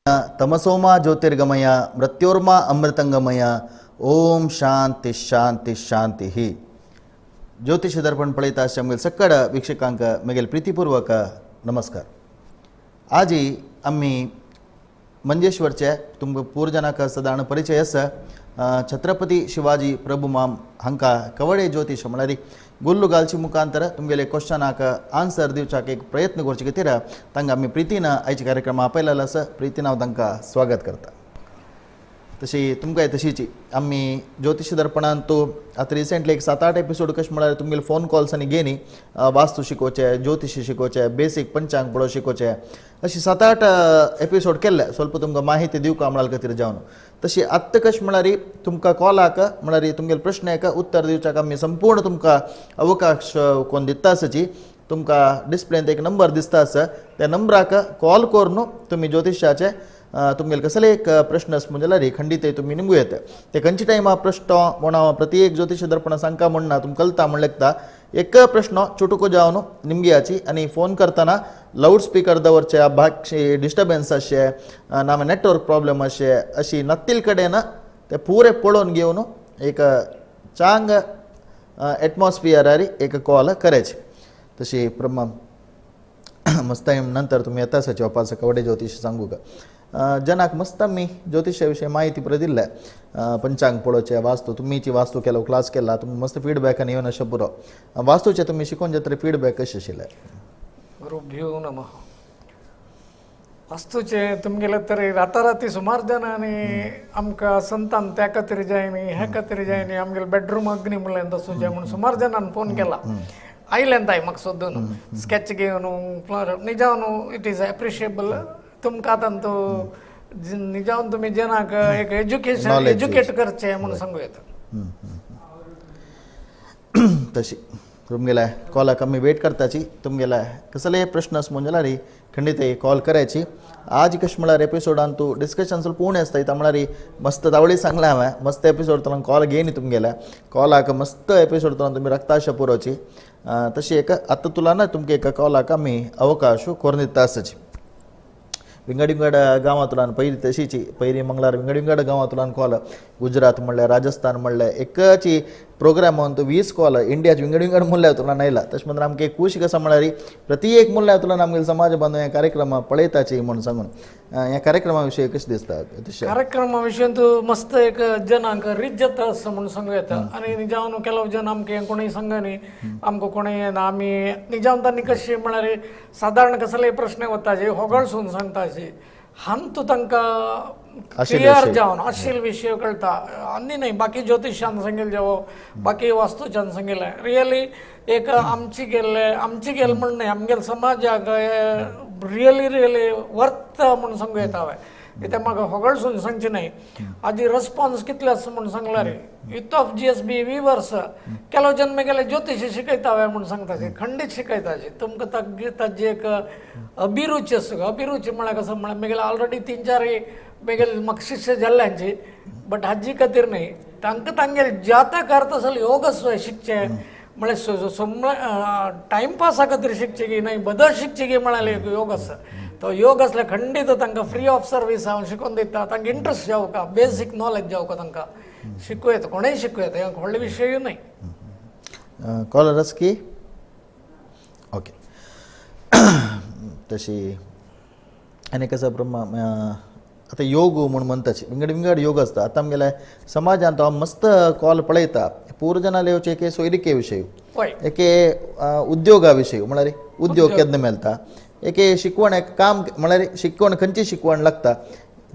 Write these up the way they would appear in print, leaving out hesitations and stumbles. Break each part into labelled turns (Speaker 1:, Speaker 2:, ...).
Speaker 1: तमसोमा ज्योतिर्गमय मृत्योर्मा अमृतंगमय ओम शांती शांती शांती. ज्योतिष दर्पण पळयता आमगेल सक्कड वीक्षकांक मेगेल प्रीतीपूर्वक नमस्कार. आजी आमी मंजेश्वरचे तुमकां पूर्जनाक सदाण परिचय आसा. छत्रपती शिवाजी प्रभु माम हांकां कवडे ज्योतिश म्हळ्यार गुल्लू घालचे मुखांतर तुमगेले क्वेश्चनाक आन्सर दिवच्याक एक प्रयत्न करचे खातीर तांकां आमी प्रितीन आयचे कार्यक्रम आपयलेलो आसा. प्रितीन हांव तांकां स्वागत करता. तशी तुमकांय तशीची आमी ज्योतिश दर्पणान तो आतां रिसेंटली एक 7-8 एपिसोड कशें म्हळ्यार तुमगेले फोन कॉल्स आनी घेनी वास्तू शिकोवचे, ज्योतिश शिकोवचे, बेसीक पंचांग पळोवंक शिकोवचे, अशी 7-8 एपिसोड केल्ले स्वल्प तुमकां माहिती दिवका म्हळ्यार खातीर जावन. तशी आत्तां कशें म्हळ्यार तुमकां कॉलाक म्हळ्यार तुमगेले प्रश्नाक उत्तर दिवच्याक आमी संपूर्ण तुमकां अवकाश कोण दिता आसाची. तुमकां डिस्प्लेंत एक नंबर दिसता आसा, त्या नंबराक कॉल करून तुमी ज्योतिशाचे तुमगेले कसले एक प्रश्न आसा जाल्यार खंडीत तुमी निमगू येता. ते खंयचे टायमा प्रश्न म्हूण हांव प्रति एक ज्योतिश दर्पण सांगका म्हणना, तुमकां कळटा म्हण लेखता. एक प्रश्न चुटुको जावन निमगियाची आनी फोन करतना लावड स्पीकर दवरचे, भागशी डिस्टर्बन्स आसचे ना नेटवर्क प्रॉब्लेम आसचे अशी नत्तील कडेन ते पुरे पळोवन घेवन एक चांग एटमॉस्फियरार एक कॉल करायचे. तशी प्रमाण मस्त नंतर तुमी येता आसाची वापास कवडे ज्योतिश सांगू का जनाक मस्त आमी ज्योतिशा विशयी माहिती पुरो दिल्ले. पंचांग पळोवचें, वास्तू तुमीची वास्तू केलो क्लास केला, तुमी मस्त फिडबॅक आनी येवन अशें पुरो वास्तूचे तुमी शिकोवन जातरी फिडबॅक कशें आशिल्लें?
Speaker 2: गुरुभ्यो नमः. वास्तूचे तुमगेले तरी राताराती सुमार जाणांनी आमकां संतान त्या खातीर जाय न्ही, ह्या खातीर जाय न्ही, आमगेले बेडरूम अग्नी म्हणल्यार तसो जाय म्हूण सुमार जाणांनी फोन केला. आयल्यान ताय म्हाका सोदून स्कॅच घेवन निजावन it is appreciable. तुमकां आतां तो निजावन तुमी जनाक एक एज्युकेशन एज्युकेट करचें म्हूण सांगू येता.
Speaker 1: तशी तुमगेल्या कॉलाक आमी वेट करताची. तुमगेल्या कसले प्रश्न आसा म्हूण जाल्यार खंडीत कॉल करायची. आज कशें म्हळ्यार एपिसोडान तूं डिस्कशन स्वल्प उणें आसता. इता म्हळ्यार मस्त तावळी सांगलें हांवें मस्त एपिसोड तुला कॉल घेयनी तुमगेल्या कॉलाक मस्त एपिसोड तुला तुमी रक्ताशा पुरोवची. तशी एक आतां तुला ना तुमकां एका कॉलाक आमी अवकाश करून दिता आसाची. विंगड विंगड गांवांतल्यान पयली तशीची पयली मंगळार विंगड विंगड गांवांतल्यान कॉल गुजरात म्हणल्यार राजस्थान म्हणल्यार एकाची प्रोग्राम म्हणून 20 कॉल इंडियाचे विंगड विंगड मुल्यांतल्यान आयला. तशें म्हणून आमकां एक खूश कसा म्हळ्यार प्रति एक मुल्यांतल्यान आमगेले समाज बांदव ह्या कार्यक्रमा पळयताची म्हूण सांगून ह्या कार्यक्रमा विशयी कशें दिसता?
Speaker 2: कार्यक्रमा विशयी मस्त एक जनांक रीत जाता असो म्हूण सांगू येता. आनी निजावन ಕೆಲವು जन आमकां कोणूय सांगनी आमकां कोणूय येना. आमी निजावन तांणी कशें म्हळ्यार सादारण कसले प्रश्न वता जे होगळसून सांगता हांतू तांकां क्लियर जावन अशील विशय कळटा. आनी न्हय बाकी ज्योतिशान सांगेल जावो बाकी वास्तूच्यान सांगेलें रियली एक आमची गेल्ले आमची गेल म्हण न्हय आमगेले समाजाक रियली रियली वर्थ म्हूण सांगू येता. हांवें कित्याक म्हाका होगळसून सांगचें न्हय. आजी रिस्पॉन्स कितले आसा म्हूण सांगल्यार with of G S B viewers ಕೆಲವು जन मेगेले ज्योतिश शिकयता हांवें म्हूण सांगता, खंडीत शिकयता. तुमकां ताजी एक अभिरुची आसा. अभिरुची म्हळ्यार कसो म्हळ्यार मेगेले ऑलरेडी 3-4 मेगेले म्हाका शिष्य जाल्ल्यांची बट हाजी खातीर न्हय तांकां तांगेले जातक तसो योग शिकचे म्हळ्यार टायमपासा खातीर शिकचे की न्हय बदल शिकचे की म्हळ्यार एक योग आसा. तो योग आसल्यार खंडीत तांकां फ्री ऑफ सर्वीस हांव शिकोवन दिता. तांकां इंट्रस्ट जावका, बेसीक नॉलेज जावका, तांकां शिकूं येता, कोणेय शिकूं येता, हें व्हडलो विशयूय न्हय.
Speaker 1: कॉलर आसा की ओके. तशी आनी कसो प्रमाण आतां योग म्हूण म्हणटाची विंगड विंगड योग आसता. आतां आमगेल्या समाजांत हांव मस्त कॉल पळयता पूर्व जनाले येवचे एके सोयरिके विशय, एके उद्योगा विशय म्हळ्यार उद्योग केन्ना मेळटा, एके शिकवण एक काम म्हळ्यार शिकवण खंयची शिकवण लागता,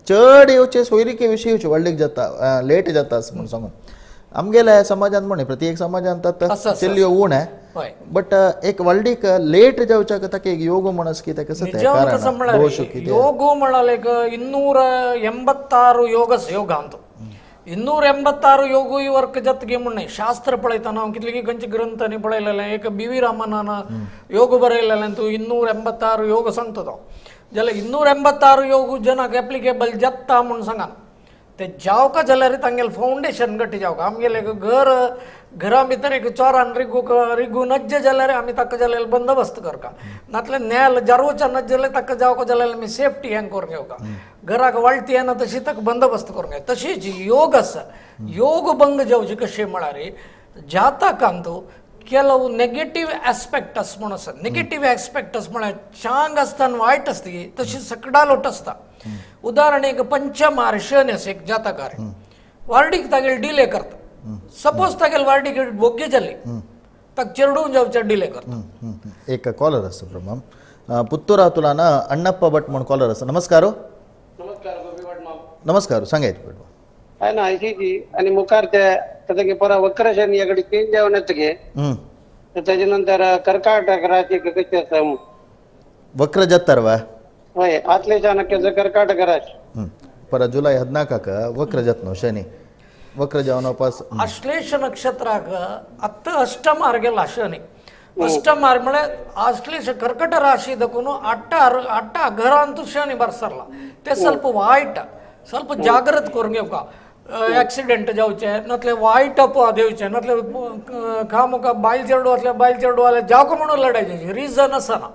Speaker 1: चड येवचे सोयरिके विशय येवचे व्हडलीक जाता लेट जाता अशें म्हूण सांगून आमगेल्या समाजांत म्हण प्रत्येक समाजांत आतां चलयो उणें बट एक व्हडलीक लेट जावच्याक ताका एक योग म्हण अशें कितें कसं
Speaker 2: योग म्हळ्यार एक 286 योग योग अंत 286 योग वर्क जातकी म्हण शास्त्र पळयतना हांव कितले खंयचे ग्रंथांनी पळयलेलें. एक बी वी रामनान योग बरयलेलें तूं 286 योग सांगता तो जाल्यार 286 योग जनाक एप्लिकेबल जाता म्हूण सांगा. ते जावका जाल्यार तांगेलें फावंडेशन घट्ट जावका. आमगेलें घर घरा भितर एक चोरान रिगू रिगू नज्जे जाल्यार आमी ताका जाल्यार बंदोबस्त करका नातले नेल जारोच्या नज्जे जाल्यार ताका जावका जाल्यार आमी सेफ्टी हें करून घेवका घराक वाळटी येना तशी ताका बंदोबस्त करून घेव. तशीच योग आसा योग भंग जावचे कशें म्हळ्यार जातकांत ಕೆಲವು ನೆಗೆटिव्ह आस्पेक्ट आस म्हणून आसा. नेगेटिव्ह आस्पेक्ट आस म्हळ्यार चांग आसता आनी वायट आसता तशी सकडा लोट आसता. उदाहरण एक पंचमार शनी आसा एक जातकार वार्डीक तागेले डिले करता. सपोज तागेले वार्डीक वोग्गी जाली ताका चेडून जावचे डिले करता.
Speaker 1: एक कॉलर आसा प्रमाण पुत्तूर तुलाना अण्णप्पा भट म्हण कॉलर आसा. नमस्कार.
Speaker 3: नमस्कार गोपी भट माम.
Speaker 1: नमस्कार सांगायत भट.
Speaker 3: हांवें आयसीची आनी मुखार ते ताका परा वक्र शनी कडेन चेंज जावन येतगे ताजे नंतर कर्काटक राशी कशी आसा
Speaker 1: वक्र जत्तरवा
Speaker 3: हय आतले चाणक्याचं कर्काटक राशी
Speaker 1: पर जुलै 14 वक्र जत्नो शनी वक्र जावन पास
Speaker 2: आश्लेष नक्षत्राक आत्ता अष्टमार गेला शनी. अष्टमार म्हळ्यार आश्लेष कर्कट राशी दकून अट्ट अट्ट घरांतू शनी बरसरला ते ಸ್ವಲ್ಪ वायट ಸ್ವಲ್ಪ जागृत करून घेवका. ॲक्सिडेंट जावचे नातले वायट अपवाद येवचे नातले खामोखा बायल चेडू असले बायल चेडू आले जावका म्हणून लढायचे रिजन आसना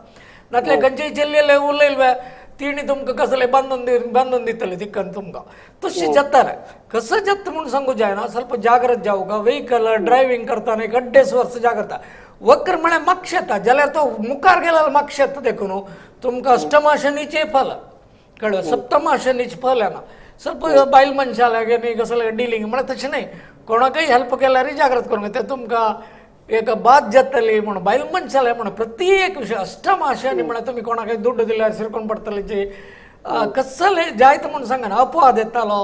Speaker 2: नातले खंयचेय चेल्लेले उलयले तिणी तुमकां कसले बांदून बांदून दितले तिकन तुमकां तशें जातालें. कसं जाता म्हूण सांगू जायना. ಸ್ವಲ್ಪ जागृत जावका. व्हेकल ड्रायव्हिंग करतना एक अड्डेस वर्स जागृत वक्र म्हळ्यार मागशे येता जाल्यार तो मुखार गेल्यार मागशे येता देखून तुमकां अष्टमा शनीचें फल कळ्ळें सप्तमा शनीचें फल येना. ಸ್ವಲ್ಪ बायल मनशा लागीं न्ही कसलें डिलींग म्हळ्यार तशें न्हय कोणाकय हेल्प केल्यारय जागृत करूंक ते तुमकां एक बाद जातली म्हूण बायल मनशाले म्हूण प्रत्येक विशय अष्टमा शनी म्हळ्यार तुमी कोणाकय दुड्ड दिल्यार सिरकून पडटले जे कसले जायत म्हूण सांगना अपवाद येतालो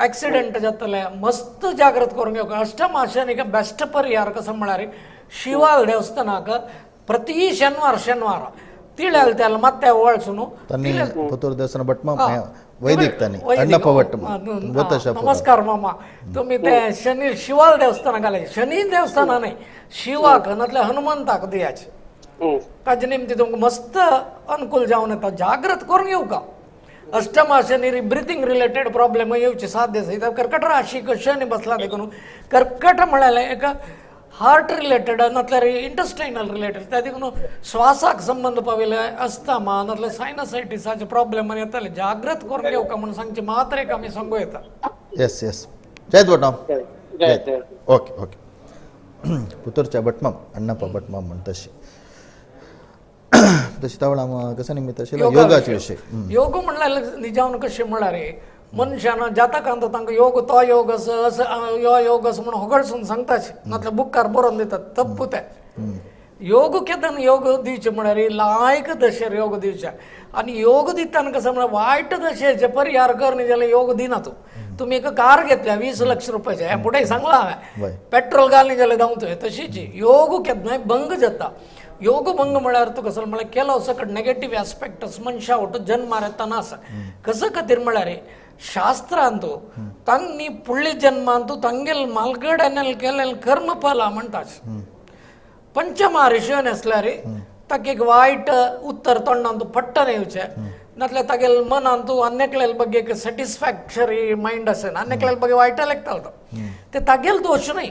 Speaker 2: एक्सिडंट जातले मस्त जागृत करूंक घेवका. अष्टमा शनीक बेस्ट परिहार कसो म्हळ्यार शिवाल देवस्थानाक प्रति शनिवार शनिवार तिळ्याल त्याला ಮತ್ತೆ वळसून
Speaker 1: तन्नी पुतूर देवस्थान भट वैदिक तन्नी अण्णप्पा भट.
Speaker 2: नमस्कार मामा. तुम्ही ते शनी शिवाल देवस्थानाक घालायचे शनी देवस्थाना न्हय शिवाक नातल्यार हनुमंताक दियाचे ताजे निमती तुमकां मस्त अनुकूल जावन येता. जागृत करून घेवका. अष्टमा शनी ब्रिथींग रिलेटेड प्रॉब्लेम येवचे साध्य आसा. कर्कट राशीक शनी बसला देखून कर्कट म्हळ्यार एक हार्ट रिलेटेड नातल्यार इंटेस्टायनल रिलेटेड त्या देखून श्वासाक संबंध पाविल्ले अस्थमा नातल्यार सायनसायटीसाचे प्रॉब्लेम येताले. जागृत करून घेवका म्हूण सांगचे मात्र एक आमी सांगू येता.
Speaker 1: येस येस जय भटमाम. ओके ओके पुतूरच्या भटमाम अण्णप्पा भटमाम म्हण तशी तशी तवळा कसं निमित्त योगाचे विषय.
Speaker 2: योग म्हणल्यार निजावन कशें म्हळ्यार मनशान जातकांत तांकां योग तो योग असो असो यो योग असो म्हणून होगळसून सांगताच नातल्यार बुकार बरोवन दितात तप्पू ते योग केदन योग दिवचे म्हळ्यार लायक दशेर योग दिवचे आनी योग दितना कसं म्हळ्यार वायट दशेचे परिहार करणे जाल्यार योग दिना तूं. तुमी एक कार घेतल्या 20 लक्ष रुपयाचे हें फुडें सांगलां हांवें पेट्रोल घालणी जाल्यार धांवतोय. तशीच योग केन्नाय भंग जाता. योग भंग म्हळ्यार तुका कसो म्हळ्यार केलो सकट नेगेटिव्ह आस्पेक्ट मनशा वटून जन्मार येतना आसा. कसो खातीर म्हळ्यार शास्त्रांत तांणी पुडले जन्मांत तांगेल मालगड केलेल कर्मफला म्हणटात. पंचमा ऋषी आसल्यार ताका एक वायट उत्तर तोंडांत पट्टन येवचें नातल्यार तागेल मनांत अन्यकल्याल ಬಗ್ಗೆ एक सॅटिस्फॅक्टरी मायंड आसना अन्यकल्याल ಬಗ್ಗೆ वायट लेखतालो तो ते तागेल दोश न्हय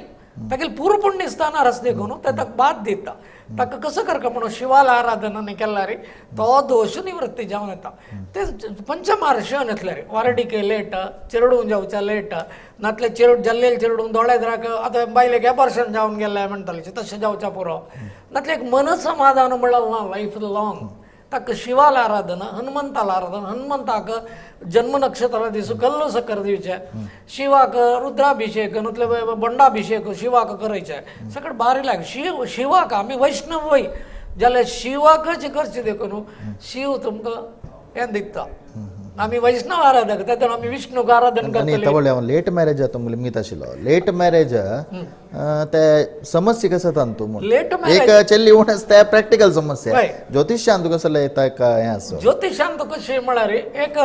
Speaker 2: तागेल पूर्वपुण्य स्थानार आसा देखून ते ताका बाद दिता. ताका कसो करका म्हणून शिवाला आराधना केल्यार तो दोश निवृत्ती जावन येता. ते पंचमार शिवन येतल्यार वारडीक लेट चेरडून जावच्या लेट नातले चेरड जाल्लेले चेरडून दोळे द्राक आतां बायलेक एबॉर्शन जावन गेल्लें म्हणटाले तशें जावच्या पुरो नातले एक मनसमाधान म्हणल्यार ना लायफ लाँग. ताका शिवाला आराधना हनुमंताला आराधना हनुमंताक जन्म नक्षत्रा दिस कल्लो सकर दिवचे शिवाक रुद्राभिषेक नातले बंडाभिषेक शिवाक करायचे सगळं बारी लाग शिव शिवाक आमी वैष्णव वय जाल्यार शिवाकच करचे देखून शिव तुमकां हें दिता. आमी वैष्णव आराधक तेतून आमी विष्णूक आराधन करतले.
Speaker 1: लेट मॅरेज जाता म्हणल्यार मीत आशिल्लो लेट मॅरेज ते समस्या कसं तांतू
Speaker 2: लेट
Speaker 1: एक चेल्ली उणेच ते प्रॅक्टिकल समस्या ज्योतिशांत कसं येता काय हें आसा.
Speaker 2: ज्योतिशांत कशें म्हळ्यार एक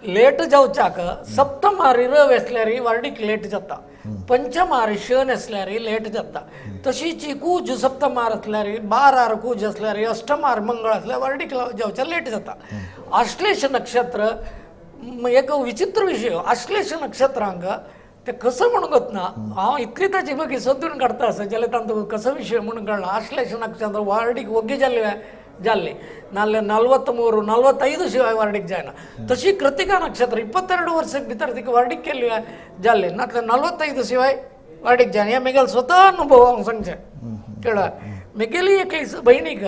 Speaker 2: लेट जावच्याक सप्तमारी रव आसल्यार वार्डीक लेट जाता पंचमारी शन आसल्यार लेट जाता. तशीच कूज सप्तमार आसल्यार 12 कूज आसल्यार अष्टमार मंगळ आसल्यार वार्डीक जावच्या लेट जाता. आश्लेष नक्षत्र एक विचित्र विषय. आश्लेष नक्षत्रांक ते कसो म्हणून ना हांव इतली ताची बगी सोदून काडटा आसा जाल्यार तांचो कसो विशय म्हणून कळना. आश्लेष नक्षत्र वार्डीक वग्गी जाल्ले जाल्ले नाल्यार 43 45 शिवाय वार्डीक जायना. तशी कृतिका नक्षत्र 22 वर्सां भितर तिका वार्डीक केल्ली जाल्ले नातल्यार 45 शिवाय वार्डीक जायना. हे मेगेलो स्वता अनुभव हांव सांगचें कळ्ळें. मेगेली एकली भयणीक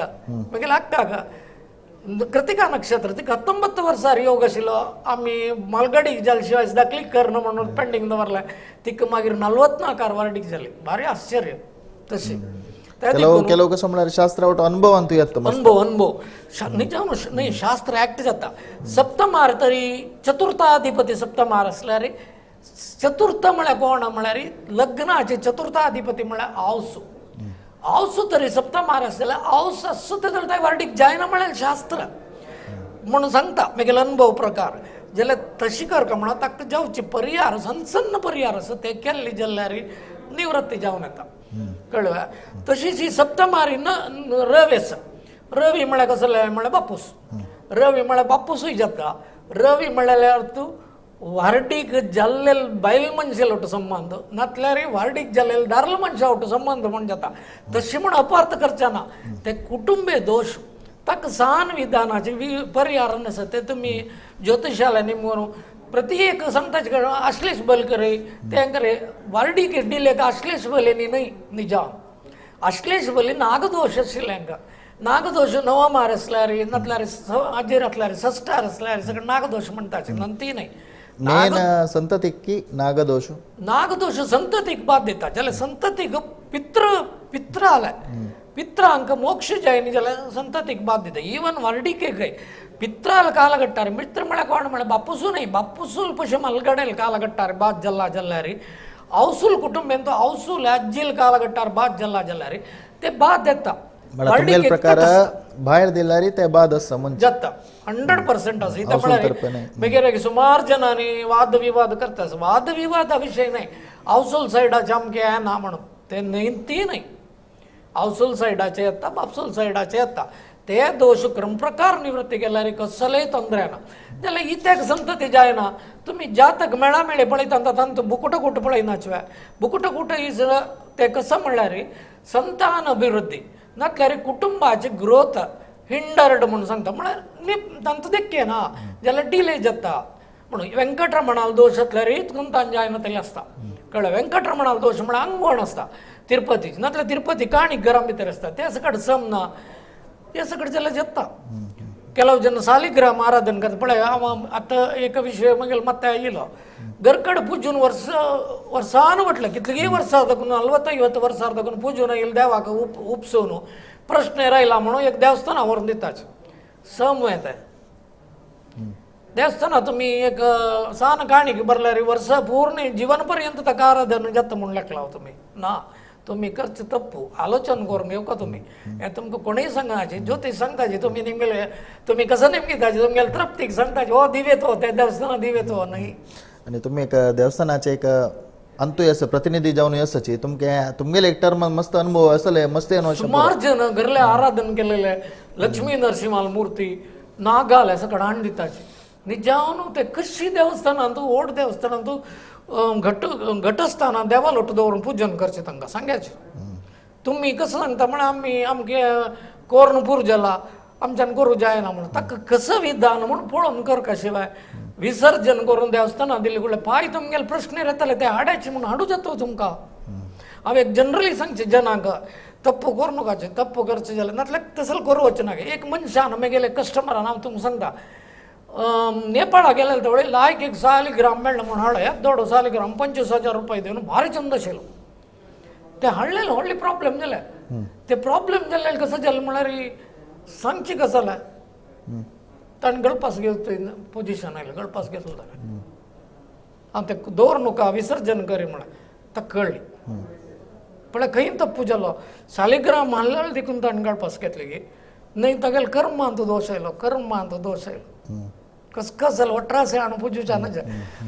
Speaker 2: मेगेल्या अक्काक कृतिका नक्षत्र तिका 19 वर्सार योग आशिल्लो. आमी मालगाडी जाले शिवाय दाखली करना म्हणून पेंडींग दवरलें. तिका मागीर 44 वार्डीक जाली. भारी आश्चर्य. तशी
Speaker 1: ಕೆಲವು कसं म्हळ्यार शास्त्र अनुभवान तूं येता
Speaker 2: अनुभव अनुभव निजाम न्ही शास्त्र ऍक्ट जाता. सप्तमार तरी चतुर्थाधिपती सप्तमार आसल्यार चतुर्थ म्हळ्यार कोण म्हळ्यार लग्नाचे चतुर्थाधिपती म्हळ्यार आवसू. आवसू तरी सप्तमार आसल्यार आवस आसूं जाल्यार वार्डीक जायना म्हळ्यार शास्त्र म्हणून सांगता मेगेलो अनुभव प्रकार. जाल्यार तशी करका म्हणून ताका जावची परिहार सन्न सन्न परिहार आसा ते केल्ले जाल्यार निवृत्ती जावन येता कळ्ळें. तशीच ही सप्तमारी न रवी आसा. रवी म्हळ्यार कसले म्हळ्यार बापूस. रवी म्हळ्यार बापूसूय जाता. रवी म्हळ्यार तूं वार्डीक जाल्ले बायल मनशेलो संबंद नातल्यार वार्डीक जाल्ले दारल मनशा वटो संबंद म्हण जाता. तशी म्हण अपार्थ करचे ना ते कुटुंबे दोश ताका सान विधानाचे परिहार आसा ते तुमी ज्योतिशाला म्हणून प्रति एक सांगताच आश्लेष बल करे ते करे वार्डीक डिले आश्लेष बली न्हय निजाम आश्लेष बली नागदोश आशिल्ले हांकां. नागदोश नवमार आसल्यार नातल्यार आजेर आसल्यार षष्ठार आसल्यार सगळें नागदोश म्हणटाचे ती न्हय.
Speaker 1: मेन संततीक की नागदोश
Speaker 2: नागदोश संततीक बाद दिता जाल्यार संततीक पित्र पित्र आले पित्रांक मोक्ष जायना जाल्यार संततीक बाद दिता. इवन वार्डीकेकय पित्राल कालगट्टार मित्र म्हळ्यार कोण म्हळ्यार बापूसू न्हय बापूसूल पशे मलगडेल कालगट्टार बाद जल्ला जल्ल्यार आवसूल कुटुंबेन तो आवसूल आज्जील कालगट्टार बाद जल्ला जल्ल्यार ते बाद येता.
Speaker 1: प्रकार भायर दिल्यार ते बाद आसा
Speaker 2: जाता 100% आसा. इतें म्हळ्यार मागीर सुमार जणांनी वाद विवाद करता. वाद विवाद विशय न्हय आवसूल सायडाचे आमके हें ना म्हणून ते न्हय ती न्हय आवसूल सायडाचे येता बापसूल सायडाचे येता ते दोश क्रमप्रकार निवृत्ती केल्यार कसलेय तोंदरे ना. जाल्यार इत्याक संतती जायना तुमी जातक मेळा मेळे पळयता तांचो बुकुटकूट पळयनाचवे. बुकुटकूट is ते कसो म्हणल्यार संतान अभिवृद्धी नातल्यार कुटुंबाची ग्रोथ हिंडर्ड म्हणून सांगता म्हळ्यार तांचो देख्य ना जाल्यार डिले जाता. म्हणून व्यंकटरमणाल दोश आसल्यार संतान जायना तरी आसता कळ्ळें. व्यंकटरमणाल दोश म्हळ्यार आंगवण आसता तिरुपतीची नातल्यार तिरुपती काणी घरां भितर आसता ते सकट सम ना हे सगळें जाल्यार जाता. ಕೆಲವು ಜನ ಸಾಲಿಗ್ರಾಮ ಆರಾಧನೆ करता पळय हांव आतां एक विशय मागीर मात्ता येयलो गरकड पुजून वर्स वर्सान म्हटलें कितलीं वर्सां दाखून 40-50 वर्सां दाखून पुजून येयले देवाक उपसून प्रश्न रायला म्हणून एक देवस्थाना व्हरून दिताच सम येता देवस्थाना तुमी एक सान काणीक भरल्यार वर्सां पूर्ण जिवन पर्यंत ताका आराधन जाता म्हूण लेखला तुमी ना तुमी करचे तप्पू आलोचन करून येवका तुमी हें तुमकां कोणूय सांगनाचे ज्योतिश सांगताचे तुमी निमगेले तुमी कसो नेमकी तुमगेले तृप्तीक सांगताचे हो दिवेतो ते देवस्थाना दिवेतो न्हय.
Speaker 1: आनी तुमी एक देवस्थानाचे एक अंतूय आसा प्रतिनिधी जावन आसाची तुमके तुमगेले एक टर्म मस्त अनुभव आसले मस्त
Speaker 2: सुमार जन घरले आराधन केलेले लक्ष्मी नरसिंहाल मूर्ती नागाल सगळं हाडून दिताचे निजावन ते कशी देवस्थानांतू ओड देवस्थानांतू घट घटस्थाना देवालोट दवरून पूजन करचें तांकां सांगाचें. तुमी कसो सांगता म्हण आमी आमगे कोर्ण पुर्जला आमच्यान करूं जायना म्हणून ताका कसो विधान म्हूण पळोवन करका शिवाय विसर्जन करून देवस्थाना दिली कुडले पांय तुमगेले प्रश्न येताले ते हाडाचे म्हूण हाडूं जाता तुमकां. हांव एक जनरली सांगचें जनांक तप्पू करूं नाकाचें तप्पू करचें जाल्यार नातल्यार तसलें करूं वचूं नाका. एक मनशान मागेले कस्टमरान हांव तुमकां सांगता नेपाळा गेले तेवळे लायक एक सालिग्राम मेळ्ळें म्हूण हाडलो एक दोडो सालिग्राम 25,000 रुपये दिवन भारी चंद आशिल्लो ते हाडलेले व्हडले प्रॉब्लेम जाले ते प्रॉब्लेम जाल्ले कसो जालें म्हळ्यार सांगची कसो जालें ताणें गळपास घेवचो पोजिशन आयलें गळपास घेतलो ताणें हांव ते दवर नुका विसर्जन करी म्हळ्यार ताका कळ्ळी पळय खंय तप्पू जालो सालिग्राम हाडलेलो देखून ताणें गळपास घेतली की न्हय तागेले कर्मांत दोश आयलो कर्मांत दोश आयलो कस कस जालो वट्रासे हाणून पुजूच्या ना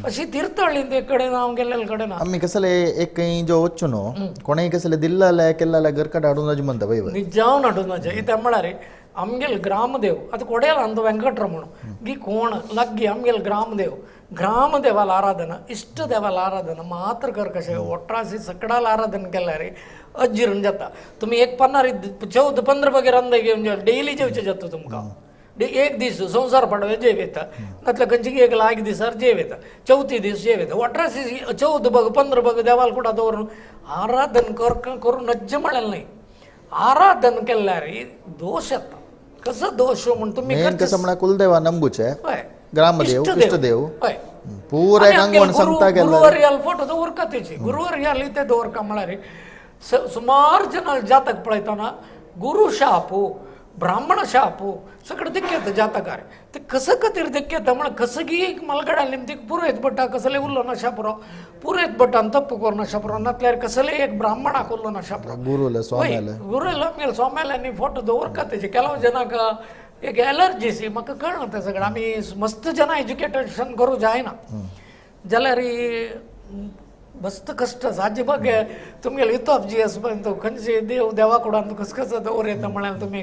Speaker 2: अशी तीर्थहळ्ळी ते कडेन हांव गेल्ले कडेन
Speaker 1: आमी कसले एक खंय जो वच्चो न्हू कोणेय कसले दिल्ला जाल्यार केल्ला जाल्यार घरकाट हाडून वचूं म्हणटा पळय
Speaker 2: निजावन हाडून वचचें कित्याक म्हळ्यार आमगेले ग्रामदेव आतां कोडेला आमचो व्यंकटरमण गी कोण लागीं आमगेले ग्रामदेव ग्रामदेवाला आराधना इश्ट देवाला आराधना मात्र कर कशें वट्रासी सकडाल आराधना केल्यार अजीर्ण जाता. तुमी एक पन्नार 14 15 बगे रांदा घेवन जेवण डेली जेवचें जाता तुमकां. एक दीस संवसार पाडवे जेव येता नातल्यार खंयची एक लायक दिसार जेव येता चवथी दीस जेव येता वट्रासी 14 बग 15 बग देवाल कुडा दवरून आराधन करून नज्ज म्हळ्यार न्हय. आराधन केल्यार दोश येता. कसो दोश म्हूण तुमी
Speaker 1: कसं म्हळ्यार कुलदेवा नंबूचे
Speaker 2: हय
Speaker 1: ग्रामदेव इष्टदेव
Speaker 2: हय
Speaker 1: पुराय अंगण सांगता गेल्यार
Speaker 2: गुरुवार फोटो दवरका तेची गुरुवार ते दवरका म्हळ्यार सुमार जन जातक पळयतना गुरु शापू ब्राह्मण शापू सगळं दिक्केत जातकार ते कसं खातीर दिक्केत म्हळ्यार कसगी मलगडा निमतीक पुरोयत भटा कसले उरलो ना शापुरो पुरोयत भटान तप्प करून शापुरो नातल्यार कसले एक ब्राह्मणाक उरलो ना शापुरो
Speaker 1: गुरुला स्वाम्याला
Speaker 2: गुरुला आमगेले स्वाम्याल्यांनी फोटो दवरका तेचे. केलाव जनाक एक एलर्जी सी म्हाका कळना तें सगळें. आमी मस्त जना एज्युकेशन करूं जायना जाल्यार मस्त कश्ट आसा. आजी बघ तुमगेले इतोफ जी आसा पळय तो खंयचे देव देवा कुडान कस कसो दवर येता म्हळ्यार तुमी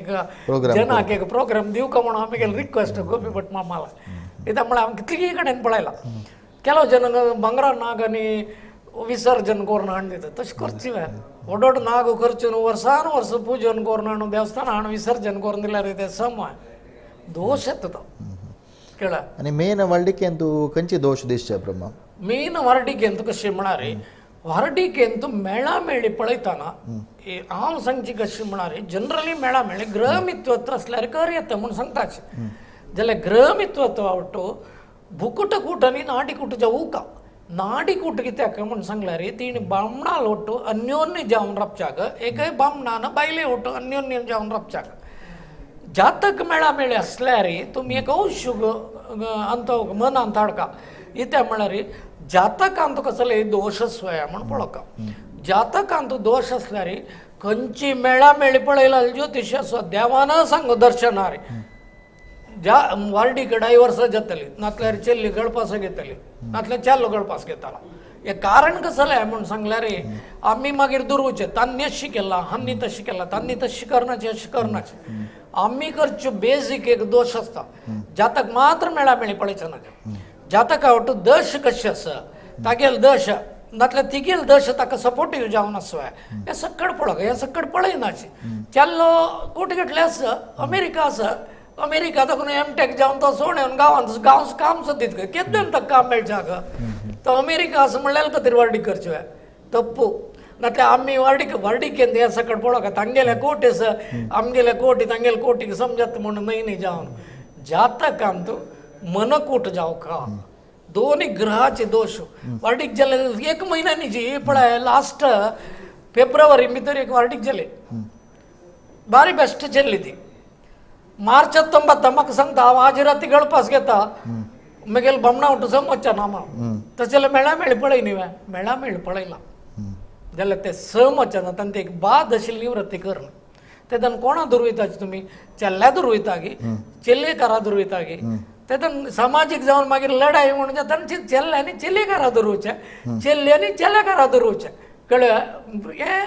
Speaker 2: जनाक एक प्रोग्राम दिवका म्हणून आमी रिक्वेस्ट गोपी भट मामाला कित्याक म्हळ्यार आमी कितलीय कडेन पळयला केलो जन भांगरा नाग आनी विसर्जन करून हाडून दिता तशें करची व्हड व्हड नाग करचे न्हू वर्सान वर्स पुजन करून हाडून देवस्थान हाडून विसर्जन करून दिल्यार तें सम दोश येता तो केळा.
Speaker 1: आनी मेन व्हडलिकेन तूं खंयची दोश दिसचे प्रमाण
Speaker 2: मेन व्हार्डिकेंत कशें म्हळ्यार व्हार्डिकेंत मेळा मेळी पळयतना हांव सांगची कशें म्हळ्यार जनरली मेळा मेळी ग्रहमित्वत्व आसल्यार कर येता म्हूण सांगताच जाल्यार ग्रहमित्वत्व आवटो भुकुट कूट आनी नाडीकूट जावूका नाडीकूट कित्याक म्हूण सांगल्यार तिणें बामणाल ओट्टू अन्योन्य जावन रावच्याक एकय बामणान बायले ओट्टू अन्योन्य जावन रावच्याक जातक मेळा मेळी आसल्यार तुमी एक औशुग अंत मनांत हाडका इत्या म्हळ्यार जातकांत कसले दोश आसया म्हूण पळोवका. जातकांत दोश आसल्यार खंयची मेळा मेळी पळयला ज्योतिश आसा देवान सांगू दर्शनार ज्या वार्डीक डायवर्सां जातली नातल्यार चेल्ली गळपास घेतली नातल्यार चेल्लो गळपास घेतालो. हें कारण कसलें म्हूण सांगल्यार आमी मागीर दुर्वचें तांणी अशें केलां हांणी तशें केलां तांणी तशें करनाचें अशें करनाचें आमी करच्यो बेजीक एक दोश आसता. जातक मात्र मेळा मेळी पळयचें ना जातका वटू दश कशें आसा तागेल दश नातल्यार तिगेल दश ताका सपोर्टीव जावन आसवाय हें सक्कड पळोवंक हें सक्कड पळयनाची. चेल्लो कोट घेतले आसा अमेरिका आसा अमेरिका ताका एमटेक जावन तो सोड येवन गांवांत गांव काम सोदीत केन्ना ताका काम मेळचें हांगा तो अमेरिका आसा म्हणल्यार खातीर वार्डीक करच्यो तप्पू नातल्यार आमी वार्डीक वार्डिकेंत हें सकट पळोवंक तांगेले कोट आसा आमगेले कोटी तांगेले कोटीक समजत म्हूण न्हय न्ही जावन जातकांत मनकूट जावका दोनूय ग्रहाचे दोश वार्डीक जाले एक म्हयन्यांनी जी पळय लास्ट फेब्रुवारी भितर एक वार्डीक जाले बारी बेस्ट चल्ली ती मार्च तंबाता म्हाका सांगता हांव आज राती गळपास घेता मागीर बामणा उठू समजच्या ना हांव तशें जाल्यार मेळा मेळी पळय न्ही मेळा मेळी पळयला जाल्यार ते समजच्या ना तांणी एक बाद आशिल्ली निवृत्ती कर तेदन कोणा दुर्विताची तुमी चेल्ल्या दुर्विता गी चेल्लेकारा दुर्विता गी तेदन सामाजीक जावन मागीर लढाई म्हणून जाता चेल्ल्यांनी चेलेकारा दुर्वचें चेल्ल्यांनी चेलेकारा दुर्वचें कळ्ळें हें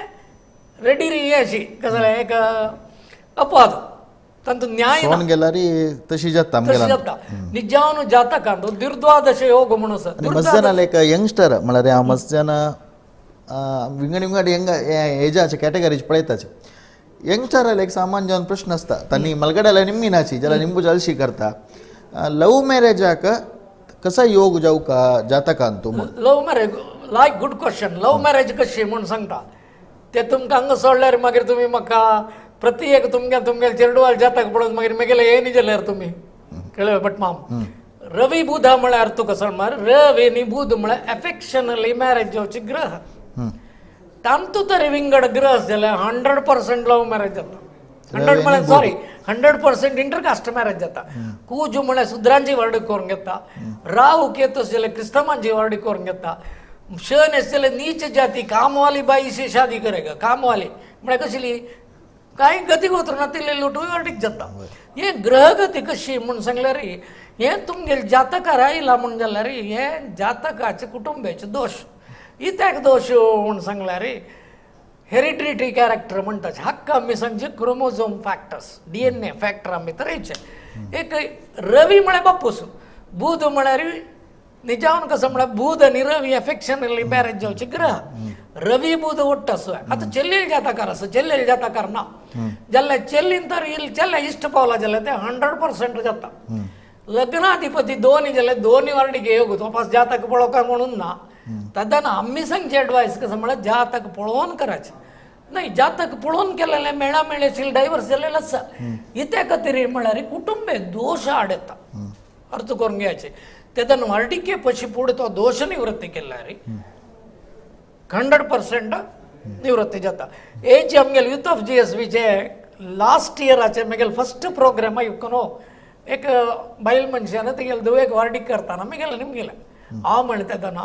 Speaker 2: रेडी री हें अशी कसलें एक अपवाद तांतूत न्याय
Speaker 1: सोन गेल्यार तशी जाता
Speaker 2: तशी जाता निजावन जातकांत दुर्द्वादश योग म्हणून आसा.
Speaker 1: मस्त जाणां एक यंगस्टर म्हळ्यार हांव मस्त जाणां विंगड विंगड यंग एजाचे कॅटेगरीचे पळयताचे यंगस्टराले एक सामान्य जावन प्रश्न आसता तांणी मलगड्याला निम्मी नाची जाल्यार निंबू जालशी करता लव मॅरेजाक कसा योग जावका जातकांत
Speaker 2: love marriage like good question. Love marriage कशी म्हूण सांगता ते तुमकां हांगा सोडल्यार मागीर तुमी म्हाका प्रति एक तुमगे तुमगेले चेरडुवाल जातक पळोवन मागीर मेगेले हे न्ही जाल्यार तुमी कळ्ळें बट माम रवी बुध म्हळ्यार तुका सोडमार रवी न्ही बुध म्हळ्यार एफेक्शनली मॅरेज जावचे ग्रह तांतू तरी विंगड ग्रह जाल्यार 100% लव मॅरेज जाता 100 म्हळ्यार सॉरी 100% इंटरकास्ट मॅरेज जाता. कुजू म्हळ्यार सुद्रांची वर्ड करून घेता राहू केतू जाल्यार क्रिस्तांवांची वर्ड करून घेता शन आसतले नीच जाती कामवाली बाईशी शादी करेगा कामवाली म्हळ्यार कसली कांय गती गोत्र नातिल्ले लोटूय वाटीक जाता. हे ग्रहगती कशी म्हूण सांगल्यार हें तुमगेले जातकार आयला म्हूण जाल्यार हें जातकाचे कुटुंबाचे दोश इत्याक दोश म्हूण सांगल्यार हेरिडिटरी कॅरेक्टर म्हणटा हाका आमी सांगचे क्रोमोझोम फॅक्टर्स DNA factor आमी तर येयचे एक रवी म्हळ्यार बापूस बुध म्हळ्यार निजावन कसं म्हळ्यार बुध आनी रवी एफेक्शनली मॅरेज जावचे ग्रह रवी बुध ಒಟ್ಟು आसो आतां चेल्लेल जातकार आसा चेल्लेल जातकार ना जाल्यार चेल्लीन तर चेल्ल्या इश्ट पावला जाल्यार ते 100% जाता. लग्नाधिपती दोन्ही जाल्यार दोन्ही वार्डीक योग तो जातक पळोवका म्हणून ना तेन्ना आमी सांगचे एडवायस कसं म्हळ्यार जातक पळोवन करायचे नाही. जातक पळोवन केलेले मेळा मेळेशील डायवर्स जाल्लेले आसा. इत्या खातीर म्हळ्यार कुटुंबे दोश आड येता अर्थ करून घ्यायचे तेन्ना वार्डिके पशी पुढे तो दोश निवृत्ती केला रे 100% निवृत्ती जाता. एज आमगेले युथ ऑफ जी एस बीचे लास्ट इयराचे मागीर फस्ट प्रोग्राम आयकून एक बायल मनशान तिगेले धुवेक वार्डीक करताना मागीर निमगेले हांव म्हणलें तेन्ना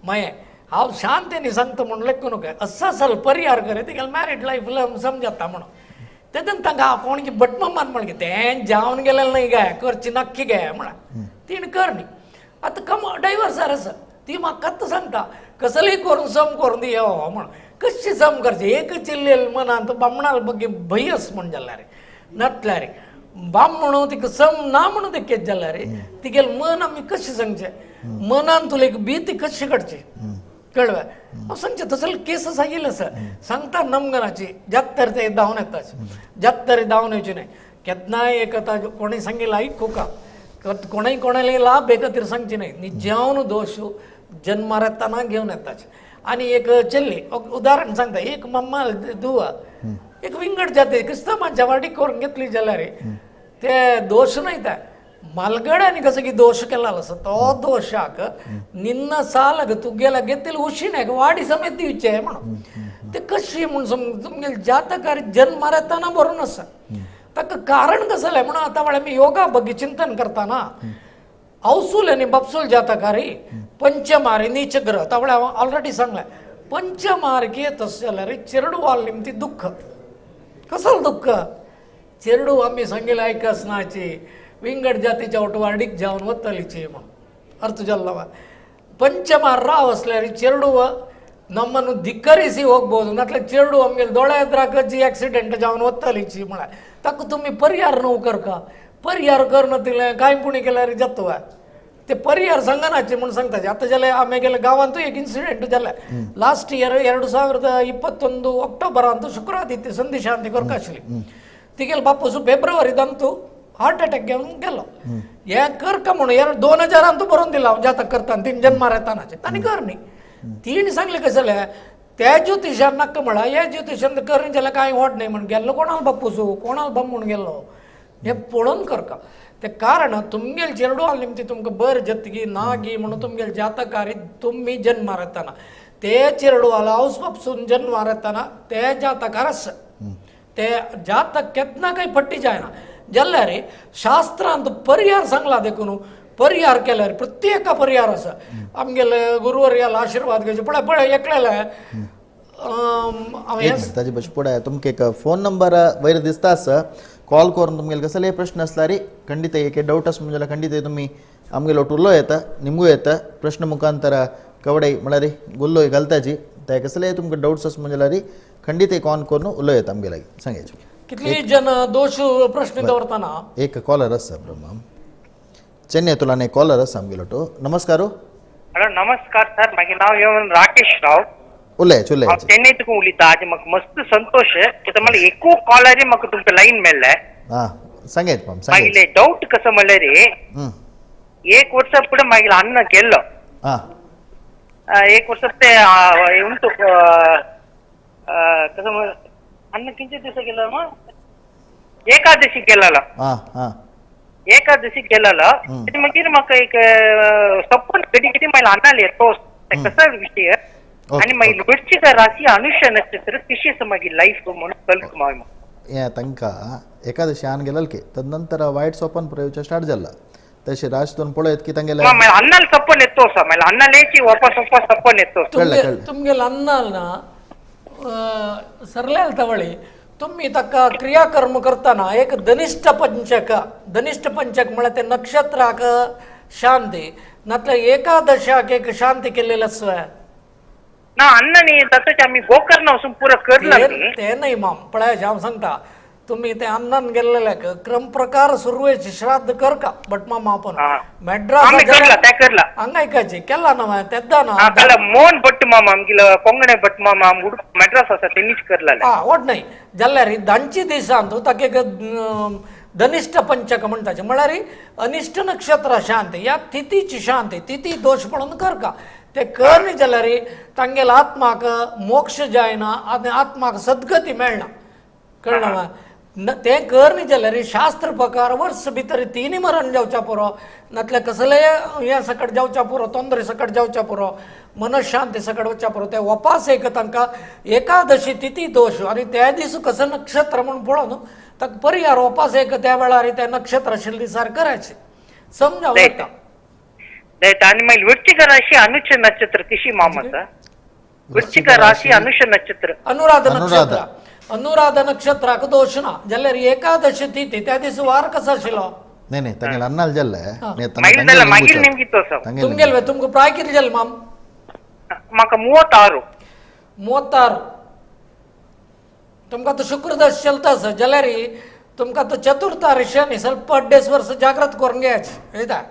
Speaker 2: मागीर हांव शांतीने सांगता म्हूण लेखून न्हू असो असल परिहार करे तिगेले मॅरीड लायफ समजता म्हणून तेन्ना तांकां कोण की बटममान म्हणलें तें जावन गेलें न्हय गे करची नक्की गे म्हळ्यार तिणें कर न्ही. आतां कम डायवर्सार आसा ती म्हाका आतां सांगता कसलेय करून सम करून दी यो म्हण कशी सम करची एक चिल्लेल मनांत बामणाल बगी भंयस म्हण जाल्यार नातल्यार बामणू तिका सम ना म्हणून ते केस जाल्यार तिगेले मन आमी कशें सांगचें मनान तुला एक भीती कशी काडची कळवे हांव सांगचें तसले केस आयिल्ले आसा सांगता नमगनाची जात तर ते धांवन येता जात तरी धांवन येवची न्हय केन्नाय एक आतां कोणें सांगिल्लें आयकुका कोणें कोणाले लाभ हे खातीर सांगची न्हय निजावन दोश जन्मार येताना घेवन येताच. आनी एक चेल्ली उदाहरण सांगता एक मम्मा दुवा एक विंगड जाती क्रिस्तांवांच्या वाटी करून घेतली जाल्यार ते दोश न्हय ते मालगड्यांनी कसं की दोश केला आसा तो दोशाक निन्न सालक तुगेला घेतले उशिण्याक वाडी समेत दिवचे म्हणून ते कशी म्हूण तुमगेले जातकार जन्मार येताना बरोवन आसा ताका कारण कसलें म्हणून आतां म्हळ्यार आमी योगा बगी चिंतन करताना अवसूल आनी बापसूल जातकारी पंचमारी नीच ग्रह तावळे हांव ऑलरेडी सांगलें पंचमार्गी येत आसलें जाल्यार चेरडुवाल निमती दुःख कसलो दुःख चेरडू आमी सांगिल्लें आयकसनाची विंगड जातीच्या ओटवार्डीक जावन वतलीची म्हणून अर्थ जाल्लो पंचमार राव आसल्यार चेरडूव ನಮ್ಮನ್ನು ಧಿಕ್ಕರಿಸಿ ಹೋಗ್ಬೋದು ನಟ್ಲೆ ಚೇಡು ಆಮೇಲೆ ದೊಳೆ ಎದುರಾಕಿ ಆಕ್ಸಿಡೆಂಟ್ जावन वतलीची म्हळ्यार ताका तुमी परिहार न्हू करका परिहार करना कांय पुणी केल्यार जाता ते परिहार सांगनाचे म्हूण सांगता. आतां जाल्यार आमी गेले गांवांतूय एक इन्सिडेंट जालें लास्ट इयर 2021 ऑक्टोबरांत शुक्रादित्य संधी शांती करका आशिल्ली तिगेले बापूस फेब्रुवारींत हार्ट अटॅक घेवन गेलो. हें करका म्हणून 2000 बरोवन दिला हांव जातक करता तीन जन्मार येतानाचे तांणी कर न्ही तिणें सांगलें कशें जालें त्या ज्योतिशान नाका म्हळ्यार ह्या ज्योतिशान कर जाल्यार कांय वाट न्हय म्हण गेल्लो कोणाल बापूसू कोणाल बाब म्हूण गेल्लो हें पळोवन करका ते कारण तुमगेले चेरडुवाल निमती तुमकां बरें जातकी ना गी म्हणून तुमगेले जातकारी तुमी जन्मार येताना ते चेरडुवाल हावस बापसून जन्मार येताना ते जातकार आसा ते जातक केन्ना कांय पट्टी जायना जाल्यार शास्त्रांत परिहार सांगला देखून परिहार केल्यार प्रत्येक परिहार आसा आमगेले गुरुवर्याला आशिर्वाद घेवचे पळय पळय एकल्याले
Speaker 1: ताजे भशेन पळय तुमकां एक फोन नंबर वयर दिसता आसा कॉल करून तुमगेले कसले प्रश्न आसल्यार खंडीत एक डावट आसा जाल्यार खंडीत तुमी आमगेलो ಒಟ್ಟು ಉಲ್ಲೋ येता निमಗೂ येता प्रश्न मुखांतर कवडे म्हळ्यार गुल्लो घालताची ते कसले तुमकां डावट्स आसा जाल्यार खंडीत एक ऑन करून उलो येता आमगे लागीं सांगायचे
Speaker 2: कितले जन दोश प्रश्न दवरताना
Speaker 1: एक कॉलर आसा ब्रह्मा ಚೆನ್ನೈ ತುಲಾನೆ ಕಾಲರ್ आसा आमगेलो तो. नमस्कार.
Speaker 4: हॅलो नमस्कार सर, मागे नाव येवन राकेश राव.
Speaker 1: उलय उलय.
Speaker 4: हांव चेन्नई तुका उलयता. आज म्हाका मस्त संतोष कित्याक मला एकू कॉलरी म्हाका तुमकां लायन मेळ्ळें.
Speaker 1: हां सांगायत माम
Speaker 4: मागीर डावट कसो म्हणल्यार एक वर्सा फुडें मागीर अन्न गेल्लो.
Speaker 1: हां
Speaker 4: एक वर्सा ते उंटू कसं अन्न किंचे दिवसा गेलो मग एकादशी गेलेलो.
Speaker 1: हां हां
Speaker 4: एकादशी गेलेलो मागीर म्हाका एक सपन कधी कधी मागीर अन्नाले येतो कसा विषय आणि मागीर वृश्चिक राशी अनुष्य नक्षत्र कशी आसा मागीर लायफ म्हणून कल्क मागीर
Speaker 1: हे तांकां एकादशी आन गेलेल की तदनंतर वायट सोपन प्रयोगचे स्टार्ट जाला तशें राश दोन पळयत की तांगेले
Speaker 4: अन्नाल सपन येतो आसा मागीर अन्नालेची वापस वापस सपन येतो.
Speaker 2: तुमगेले अन्नाल ना सरल्याल तवळी तुम्ही ताका क्रियाकर्म करताना एक धनिष्ठ पंचक धनिष्ठ पंचक म्हळ्यार ते नक्षत्राक शांती नातल्यार एकादशाक एक शांती केलेली आसा
Speaker 4: ना अन्न न्ही तसोच आमी गोकर्ण वचून पुरो करला
Speaker 2: ते न्हय माम पळय हांव सांगता तुम्ही ते अन्नान गेल्लेले क्रमप्रकार सुरवेची श्राद्ध कर का बट मामा आपण मॅड्रास हांगा आयकाची केला ना तेद्दा
Speaker 4: ना मोहन भट मामा आमगेलो कोंगणे भट मामा मॅड्रास आसा तेनीच करला.
Speaker 2: हा वट नाही जाल्यार धांची दिसांत ताका एक धनिष्ठ पंचक म्हणटाचे म्हळ्यार अनिष्ट नक्षत्र शांत या तिथीची शांती तिथी दोश पडून कर का ते कर न्ही जाल्यार तांगेल्या आत्माक मोक्ष जायना आनी आत्माक सद्गती मेळना कळ्ळें. तें कर न्ही जाल्यार शास्त्र प्रकार वर्स भितर तिनी मरण जावच्या पुरो नातल्यार कसलेय हें सकट जावच्या पुरो तोंदरे सकट जावच्या पुरो मनशांती सकट वचच्या पुरो ते वपास एक तांकां एकादशी तिथी दोश आनी त्या दीस कसं नक्षत्र म्हूण पळोवन ताका परिहार वपास एक त्या वेळार ते नक्षत्र आशिल्ले दिसार करायचे समजावं येता.
Speaker 4: आनी मागीर वृश्चिक राशी अनुच नक्षत्र कशी मामा? वृश्चिक राशी अनुष नक्षत्र
Speaker 2: अनुराध नक्षत्र अनुराध नक्षत्राक दोष ना जाल्यार एकादशी तिथी त्या दीस वार कसो आशिल्लो?
Speaker 1: नाही नाही तांगेले अन्नाल जाल्ले
Speaker 2: तुमगेले तुमकां प्राय कितले जालें माम?
Speaker 4: म्हाका 36.
Speaker 2: 36 तुमकां आतां शुक्रदश चलता आसा जाल्यार तुमकां आतां चतुर्थ शनी ಸ್ವಲ್ಪ अड्डेस वर्स जाग्रत करून घेयाचे येता.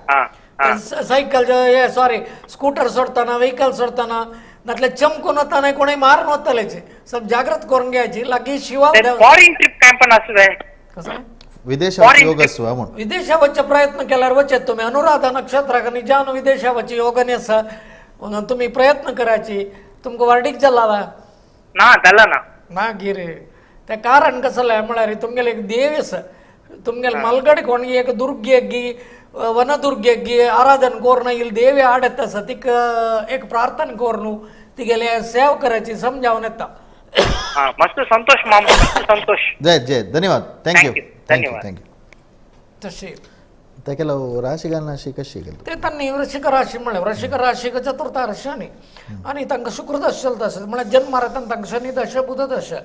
Speaker 2: सायकल हे सॉरी स्कूटर सोडताना व्हेकल सोडताना नातल्यार चमकून वताना कोणूय मारून वतलेचे सब जाग्रत करून घ्यायची. लागीं शिवा
Speaker 4: फॉरेन ट्रिप काय पण आसू
Speaker 2: कसं
Speaker 1: विदेशात योग आसू म्हूण
Speaker 2: विदेशा वचचे प्रयत्न केल्यार वचत तुम्ही. अनुराधा नक्षत्राक निजान विदेशा वचे योग आसा तुम्ही प्रयत्न करायची. तुमकां वार्डीक जाला
Speaker 4: ना जाला ना
Speaker 2: मागीर तें कारण कसलें म्हळ्यार तुमगेले एक देव आसा तुमगेले मालगड कोणगी एक दुर्गेगी वनदुर्गेगी आराधन करून इल्ली देवी आडत आसा तिका एक प्रार्थना करून तिगेले सेव करायची समजावन येता.
Speaker 4: मस्त संतोष मामा, मस्त संतोष.
Speaker 1: जय जय धन्यवाद. Thank you thank you thank you.
Speaker 2: तशी
Speaker 1: ते केलं राशी कशी केलं
Speaker 2: ते तांणी वृश्चिक राशी म्हणलें. वृश्चिक राशीक चतुर्थ शनी आनी तांकां शुक्रदश चलता आसता म्हळ्यार जन्मारतान तांकां शनी दशा बुध दशा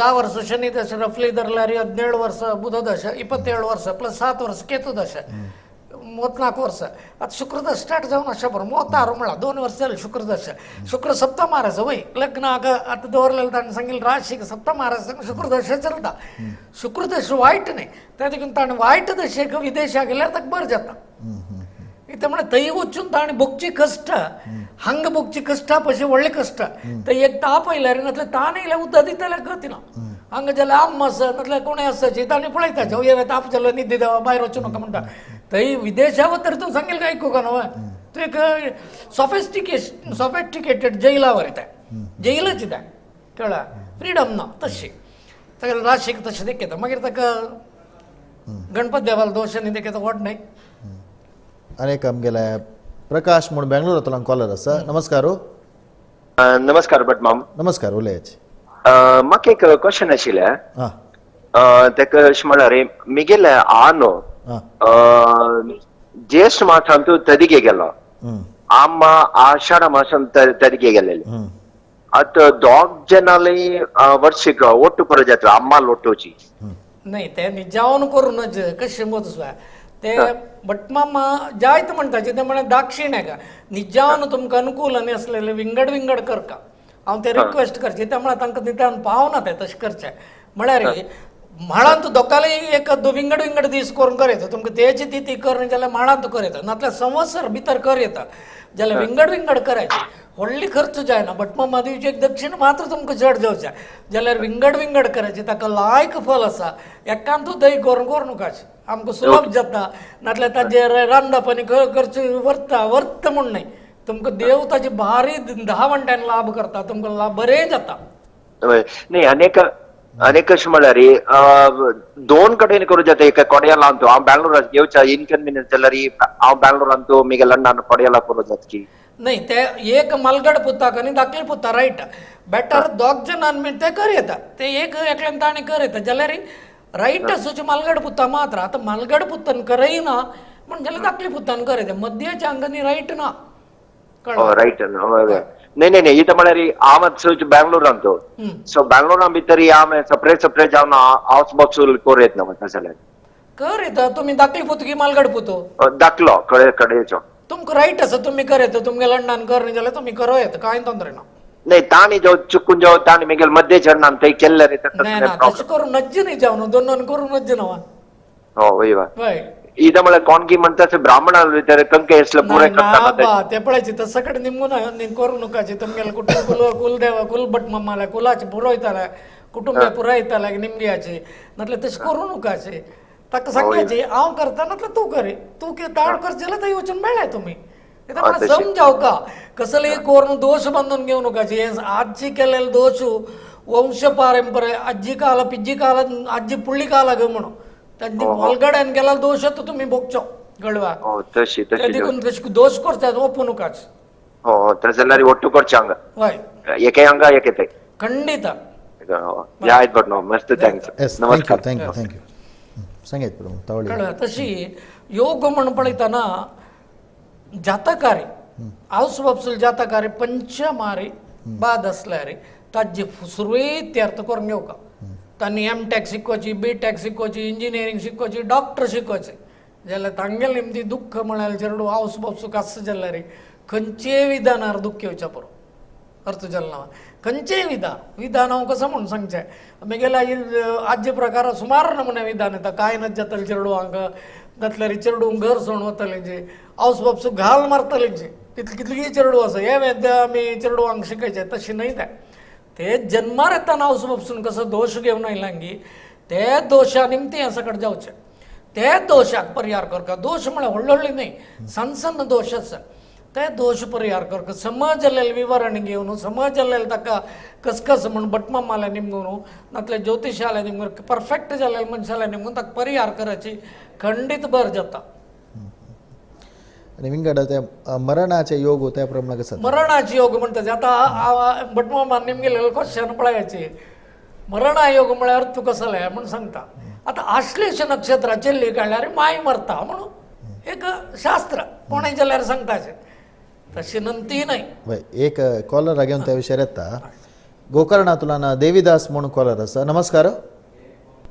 Speaker 2: 10 वर्स शनी दशा रफली धरल्यार 17 वर्स बुध दशा 27 वर्स प्लस 7 वर्स केतू दशा 34 वर्स. आतां शुक्रदश स्टार्ट जावन अशें बरो 36 म्हळ्यार 2 वर्स जालें शुक्रदशा. शुक्र सप्तमार आसा वय लग्नाक आतां दवरलेलें ताणें सांगिल्लें राशीक सप्तमार आसा शुक्रदशा चलता. शुक्रदश वायट न्ही त्या देखून ताणें वायट दशेक विदेशाक गेल्यार ताका बरें जाता. कितें म्हळ्यार थंय वचून ताणें भोगची कश्ट हांगा भोगची कश्टा पशी व्हडले कश्ट थंय एक ताप आयल्यार नातल्यार ताण येयल्यार उदक दितले गती ना. हांगा जाल्यार आम आसा नातल्यार कोणूय आसा ताणें पळयता जेव ताप जालो न्हिद देवा भायर वचूं नाका म्हणटा. थंय विदेशा वतर तूं सांगेल काय आयकूंक ना तूं एक सॉफिस्टिकेटेड जैलावर येता जैलच येता कळ्ळा फ्रिडम ना तशी ताका राशीक तशें देखयता. मागीर ताका गणपत देवाला दोश न्ही देखयता व्हड न्हय.
Speaker 1: आनी एक आमगेले प्रकाश म्हूण बेंगलोरांतल्यान कॉलर आसा. नमस्कार.
Speaker 5: नमस्कार भट माम.
Speaker 1: नमस्कार उलयाची.
Speaker 5: म्हाका एक क्वेश्चन आशिल्लें ताका अशें म्हळ्यार मिगेले आनो ज्येष्ठ मासांत तदिगे गेलो आम्मा आषाढ मासांत तदिगे गेलेले. आतां दोग जनाले वर्षीक ಒಟ್ಟು ಪರ ಜಾತ್ರೆ ಅಮ್ಮ ಲೊಟ್ಟೋಚಿ
Speaker 2: नाही ते निजावन करूनच कशें मोत ते भटमामा जायत म्हणटा ते म्हळ्यार दाक्षिण का निजावन तुमकां अनुकूल आनी आसलेले विंगड विंगड करका हांव ते रिक्वेस्ट करचे ते म्हळ्यार तांकां निदान पावना ते तशें करचें म्हळ्यार म्हाळांत दोगांय एक विंगड विंगड दीस करून कर येता तुमकां तेजी ती ती कर जाल्यार म्हाळांत कर येता नातल्यार संवत्सर भितर कर येता जाल्यार विंगड विंगड करायची व्हडली खर्च जायना भटमामा दिवची एक दक्षिण मात्र तुमकां चड जावचें जाल्यार विंगड विंगड करायची ताका लायक फल आसा एकांतू दही करून करूं नाकाच आमकां सुलभ जाता नातल्यार ताजेर रांदप आनी खर्च व्हरता व्हरता म्हूण न्हय तुमकां देव ताजे भारी 10 वांट्यान लाभ करता तुमकां लाभ बरें जाता.
Speaker 5: न्ही अनेक अनेक कशें म्हळ्यार दोन कडेन करूं जाता. एका कोडयाला अंतू हांव बँगलोराक येवच्या इनकन्विनियन्स जाल्यार हांव बँगलोरांतू मिगे लंडन कोडयाला करूं जाता की
Speaker 2: नाही ते एक मालगड पुताक आनी धाकले पुता रायट बेटर दोग जणान ते कर येता ते एक एकल्यान ताणें कर येता जाल्यार रायट आसूचे मालगड पुता मात्र. आतां मालगड पुतान करयना पूण जाल्यार धाकले पुतान कर येता मध्यच्या अंगानी रायट ना.
Speaker 5: रायट नाही नाही नाही इथं म्हळ्यार हांव आतां बँगलोरांतू सो बँगलोरां भितर हांव सपरेट सपरेट जावन हांवच बॉक्स करूं येतना वता जाल्यार
Speaker 2: कर येता. तुमी धाकली पुत की मालगड पुतो
Speaker 5: धाकलो कडेचो
Speaker 2: तुमकां रायट आसा तुमी कर येता तुमगे लंडन कर न्ही जाल्यार तुमी करूं येता कांय तोंदरे ना.
Speaker 5: नाही ताणी जाऊ चुकून जाऊ ताणी मेगेल मध्ये चढणार ते केल्ले रे.
Speaker 2: नाही ना तशें करूं नज्ज न्ही जावन दोन दोन करूं नज्ज ना.
Speaker 5: हो वय
Speaker 2: वय
Speaker 5: इथं मला कोण की म्हणतात ब्राह्मण विचार कंके असलं पुरे
Speaker 2: करतात ते पळायचे तसं कडे निमगून करू नकाचे तुमगेले कुटुंब कुल कुलदेव कुलभट मम्माला कुलाचे पुरोहिताला कुटुंब पुरोहिताला निमग्याचे म्हटलं तशें करू नकाचे ताका सांगायचे हांव करता नातल्यार तूं करे तूं कितें ताड करचें जाल्यार थंय वचून मेळ्ळें तुमी. समजाव का कसले करून दोष बांधून घेऊ नकाचे. आजी केलेले दोष वंश पारंपरे आजी काल पिज्जी काल आजी पुळ्ळी काल म्हणून त्यांनी ऑलगड्यान केला दोष तो तुम्ही भोगचो गळवा देखून दोष करतात ओपू नकाच.
Speaker 5: हो तर जाल्यार ಒಟ್ಟು ಕೊಡ್ಚೆ ಹಂಗ
Speaker 2: वय
Speaker 5: एके अंग एके ते
Speaker 2: खंडित.
Speaker 5: आयत भट मस्त thanks नमस्कार.
Speaker 1: Thank you thank you सांगायत Prabhu.
Speaker 2: कळ्ळें तशी योग म्हण पळयतना जातकारी हावस बापसूल जातकारी पंचमारी बाद आसल्यार ताजी सुरवेत अर्थ करून घेवका. तांणी एम टॅक शिकोवची बी टॅक शिकोवची इंजिनियरींग शिकोवची डॉक्टर शिकोवचे जाल्यार तांगेले निमती दुख्ख म्हळ्यार चेडू हावस बापसूक आसा जाल्यार खंयचेय विधानार दुख्ख येवच्या पुरो अर्थ जालो ना. खंयचेय विधान विधान हांव कसो म्हूण सांगचें म्हगेले आजचे प्रकार सुमार नमुने विधान येता. कांय नज जातलें चेडवांक जातल्यार चेडूंक घर सोडून वतलें जे हावस बापसूक घाल मारतलें जे तितली कितली चेडूं आसा हे वेद्य आमी चेडवांक शिकयचें तशें न्हय तें. ते जन्मार येतना हावस बापसून कसो दोश घेवन आयला ते दोशा निमतीं हें सकट जावचें ते दोशाक परिहार करता. दोश म्हळ्यार व्हडलो व्हडली न्हय सन्न सन्न दोश आसा ते दोश परिहार करता. समाज जाल्लें विवरण घेवन समाज जाल्लें ताका कसकस म्हूण भटमामाल्या निमगून नातल्यार ज्योतिशाल्या निमगून परफेक्ट जाल्ले मनशाल्या निमगून ताका परिहार करायची खंडीत बर जाता.
Speaker 1: आनी विंगड ते मरणाचे योग त्या प्रमाणे कसं
Speaker 2: मरणाचे योग म्हणटा आतां भटमामान निमगेलें क्वेश्चन पळयाचे मरणा योग म्हळ्यार तूं कसलें म्हूण सांगता. आतां आश्लेष नक्षत्राचेर चेल्ली काडल्यार माय मरता म्हणून एक शास्त्र कोणें जाल्यार सांगताचें तशी नंती न्हय.
Speaker 1: एक कॉलर घेवन त्या विशयार येता. गोकर्णांतल्यान देवीदास म्हणून कॉलर आसा. नमस्कार.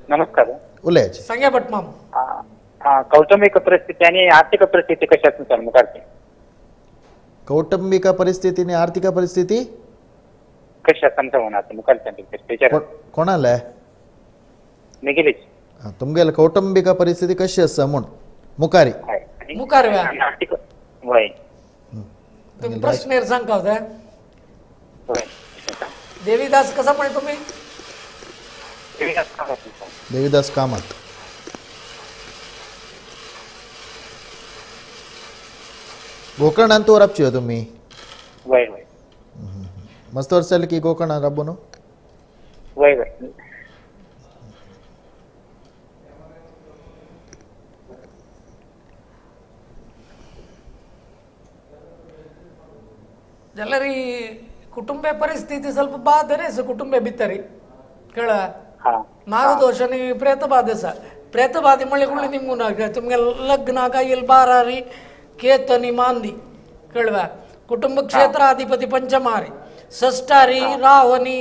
Speaker 6: नमस्कार.
Speaker 1: उलयाचे
Speaker 2: सांगा भटमाम.
Speaker 6: कौटुंबिक परिस्थिती आणि आर्थिक परिस्थिती कशी आसा सर मुखारची?
Speaker 1: कौटुंबिक परिस्थिती आणि आर्थिक परिस्थिती
Speaker 6: कशी आसा म्हणून मुखारची
Speaker 1: कोणाले
Speaker 6: मेगेलीच
Speaker 1: तुमगेले कौटुंबिक परिस्थिती कशी आसा म्हूण मुखारी
Speaker 2: मुखार
Speaker 6: आर्थिक वय
Speaker 2: तुम्ही प्रश्न सांगता होता. देवीदास कसा म्हणे तुम्ही?
Speaker 1: देवीदास कामत. गोकर्णान तूं राबची हो तुम्ही?
Speaker 6: वय वय.
Speaker 1: मस्त वर्स जालें की गोकर्णान राबून?
Speaker 6: वय वय.
Speaker 2: जाल्यार कुटुंबे परिस्थिती ಸ್ವಲ್ಪ बादने कुटुंबे भितर कळ्ळें नागदोश आनी प्रेतबाद आसा. प्रेतबाद म्हणल्यार कुठले निमगून तुमगे लग्नाक आयल बारारी केतनी मांदी कळ्ळें कुटुंब क्षेत्राधिपती पंचमारी षष्ठारी राहनी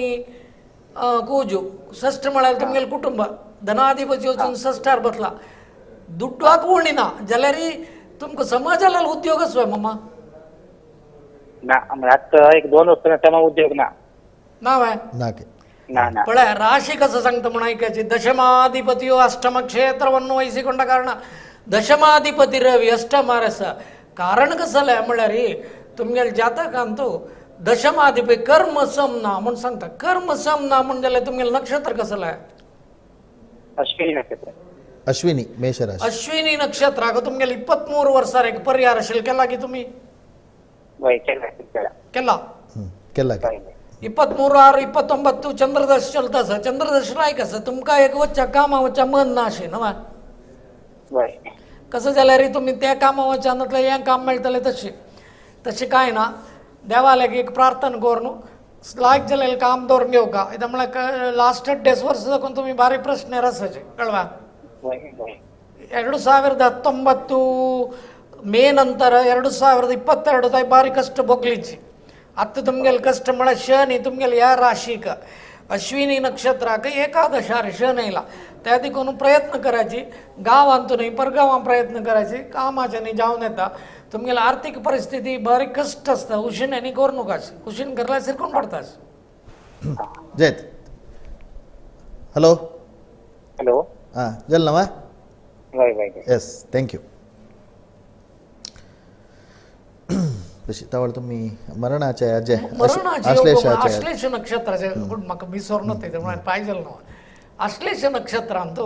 Speaker 2: ಕೂಜು षಷ್ಠ म्हळ्यार तुमगेले कुटुंब धनाधिपती वचून षष्ठार बसला दुड्वाक उणिना जाल्यार तुमकां समाजाला उद्योगच वय मम्मा
Speaker 6: ना. आता एक दोन वर्ष तेव्हा उद्योग ना
Speaker 2: ना वय
Speaker 6: ना.
Speaker 2: ಪಳೆ ರಾಶಿ ಕಸ ಸಂಗತ ಮುಣೈಕಚಿ ದಶಮಾಧಿಪತಿಯು ಅಷ್ಟಮ ಕ್ಷೇತ್ರವನ್ನು ವಹಿಸಿಕೊಂಡ ಕಾರಣ ದಶಮಾಧಿಪತಿ ರವಿ ಅಷ್ಟಮಾರಸ ಕಾರಣ कसले म्हळ्यार तुमगेले जातकांतू दशमाधिपती कर्म सम ना म्हूण सांगता. कर्म सम ना म्हूण जाल्यार तुमगेले नक्षत्र कसलें?
Speaker 6: अश्विनी नक्षत्र.
Speaker 1: अश्विनी मेषराशी.
Speaker 2: अश्विनी नक्षत्राक तुमगेले 23 वर्सार एक परिहार अशेल केला की तुमी? केला
Speaker 1: केला.
Speaker 2: 23 6 29 चंद्रदश चलता सर. चंद्रदश लायक आसा तुमकां एक वच्च्या कामा वच्च्या मन ना अशें न्हय कसं जाल्यार तुमी त्या कामा वच्च्या नातल्यार हें काम मेळटलें तशें तशें कांय ना. देवाक एक प्रार्थना करून लायक जाल्यार काम दवरून घेवका. कित्याक म्हळ्यार लास्ट डेज वर्स साकून तुमी बारीक प्रश्न आसाचे कळवा. 2019 ಮೇ ನಂತರ 2022 ತಾಯಿ ಭಾರಿ ಕಷ್ಟ ಭೋಗ್ಲಿಚ್ಚಿ ಅತ್ತ ತುಮಗೆಲ್ ಕಷ್ಟ म्हळ्यार ಶನಿ ತುಮಗೆಲ್ या राशीक अश्विनी नक्षत्राक एकादशार शनी येयला त्या देखून प्रयत्न करायची गांवांतून न्ही परगांवां प्रयत्न करायची कामाचे न्ही जावन येता. तुमगेले आर्थीक परिस्थिती बारीक कश्ट आसता उशीन आनी करू नकास उशीन करल्यार सिरकून पडतास.
Speaker 1: जयत हॅलो
Speaker 6: हॅलो
Speaker 1: हां जालें ना?
Speaker 6: हय हय.
Speaker 1: Yes thank you. तशी तावळ तुमी मरणाचे अजय
Speaker 2: मरणाचे आश्लेष नक्षत्राचे म्हाका विसर नते म्हणून पाहिजे न्हू. आश्लेष नक्षत्रांत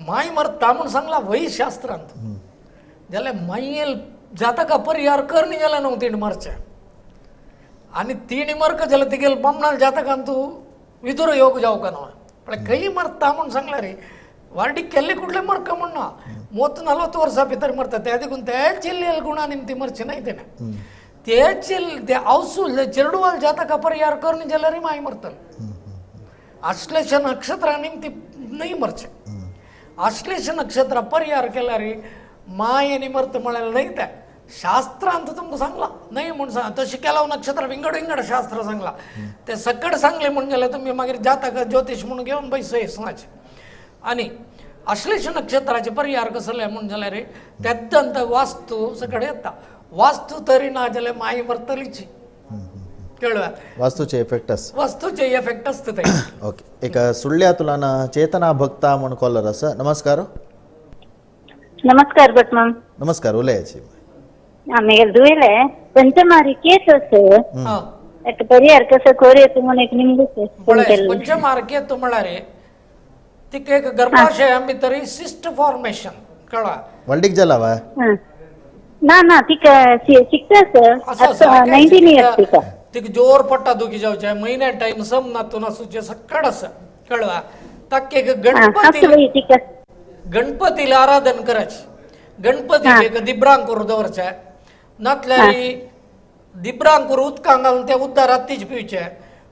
Speaker 2: माय मरता म्हूण सांगला वैशास्त्रांत जाल्यार मायेल जातका परिहार करणी जाल्यार न्हू तिणें मरचें आनी तिणें मरक जाल्यार तिगेल बामणाल जातकान तूं विदुर योग जावका न्हू. पण खंय मरता म्हूण सांगला रे वार्डीक केल्ले कुठले मरक म्हण ना 30-40 वर्सां भितर मरता त्या देखून ते चेल्लेल गुणा निमती मरचे नाही तेणे ते चेल ते आवसूल चेरडुवाल जातका परिहार करणी जाल्यार माय मरतले. आश्लेष नक्षत्रा निमती नाही मरचे. आश्लेष नक्षत्र परिहार केल्यार माय आनी मरत म्हळ्यार नाही ते शास्त्रांत तुमकां सांगला नाही म्हूण सांग. तशें केलाव नक्षत्र विंगड विंगड शास्त्र सांगला ते सकट सांगले म्हूण जाल्यार तुमी मागीर जातक ज्योतिश म्हूण घेवन पयशे सांगचे. आनी आश्लेष नक्षत्राचे परिहार कसले म्हूण जाल्यार तेद्दंत वास्तू सकट येता वास्तू तरी ना जाल्यार माय मरतलीची कळ्ळें
Speaker 1: वास्तूचे इफेक्ट आसा
Speaker 2: वास्तूचे इफेक्ट आसता ते.
Speaker 1: ओके एक सुळ्या तुलान चेतना भक्ता म्हूण कॉलर आसा. नमस्कार.
Speaker 7: नमस्कार भट मॅम.
Speaker 1: नमस्कार उलयाची.
Speaker 7: आम्ही दुयेले पंचमारी केस आसा परिहार कसो करूं म्हूण एक निमगो.
Speaker 2: पंचमार केतू म्हळ्यार तिका एक गर्भाशया भितर सिस्ट फॉर्मेशन कळ्ळा
Speaker 1: वल्डीक जाला वा
Speaker 7: ना ना तिका शिकता सर 19 इयर्स तिका
Speaker 2: तिका जोर पट्टा दुखी जावचे म्हयन्या टायम सम नातून आसूचे सक्कड आसा कळ्ळा. ताका एक गणपती गणपतीला आराधन करायचे गणपतीचे एक दिब्रांकूर दवरचे नातल्यार दिब्रांकूर उदकांक घालून त्या उदक रातीच पिवचे.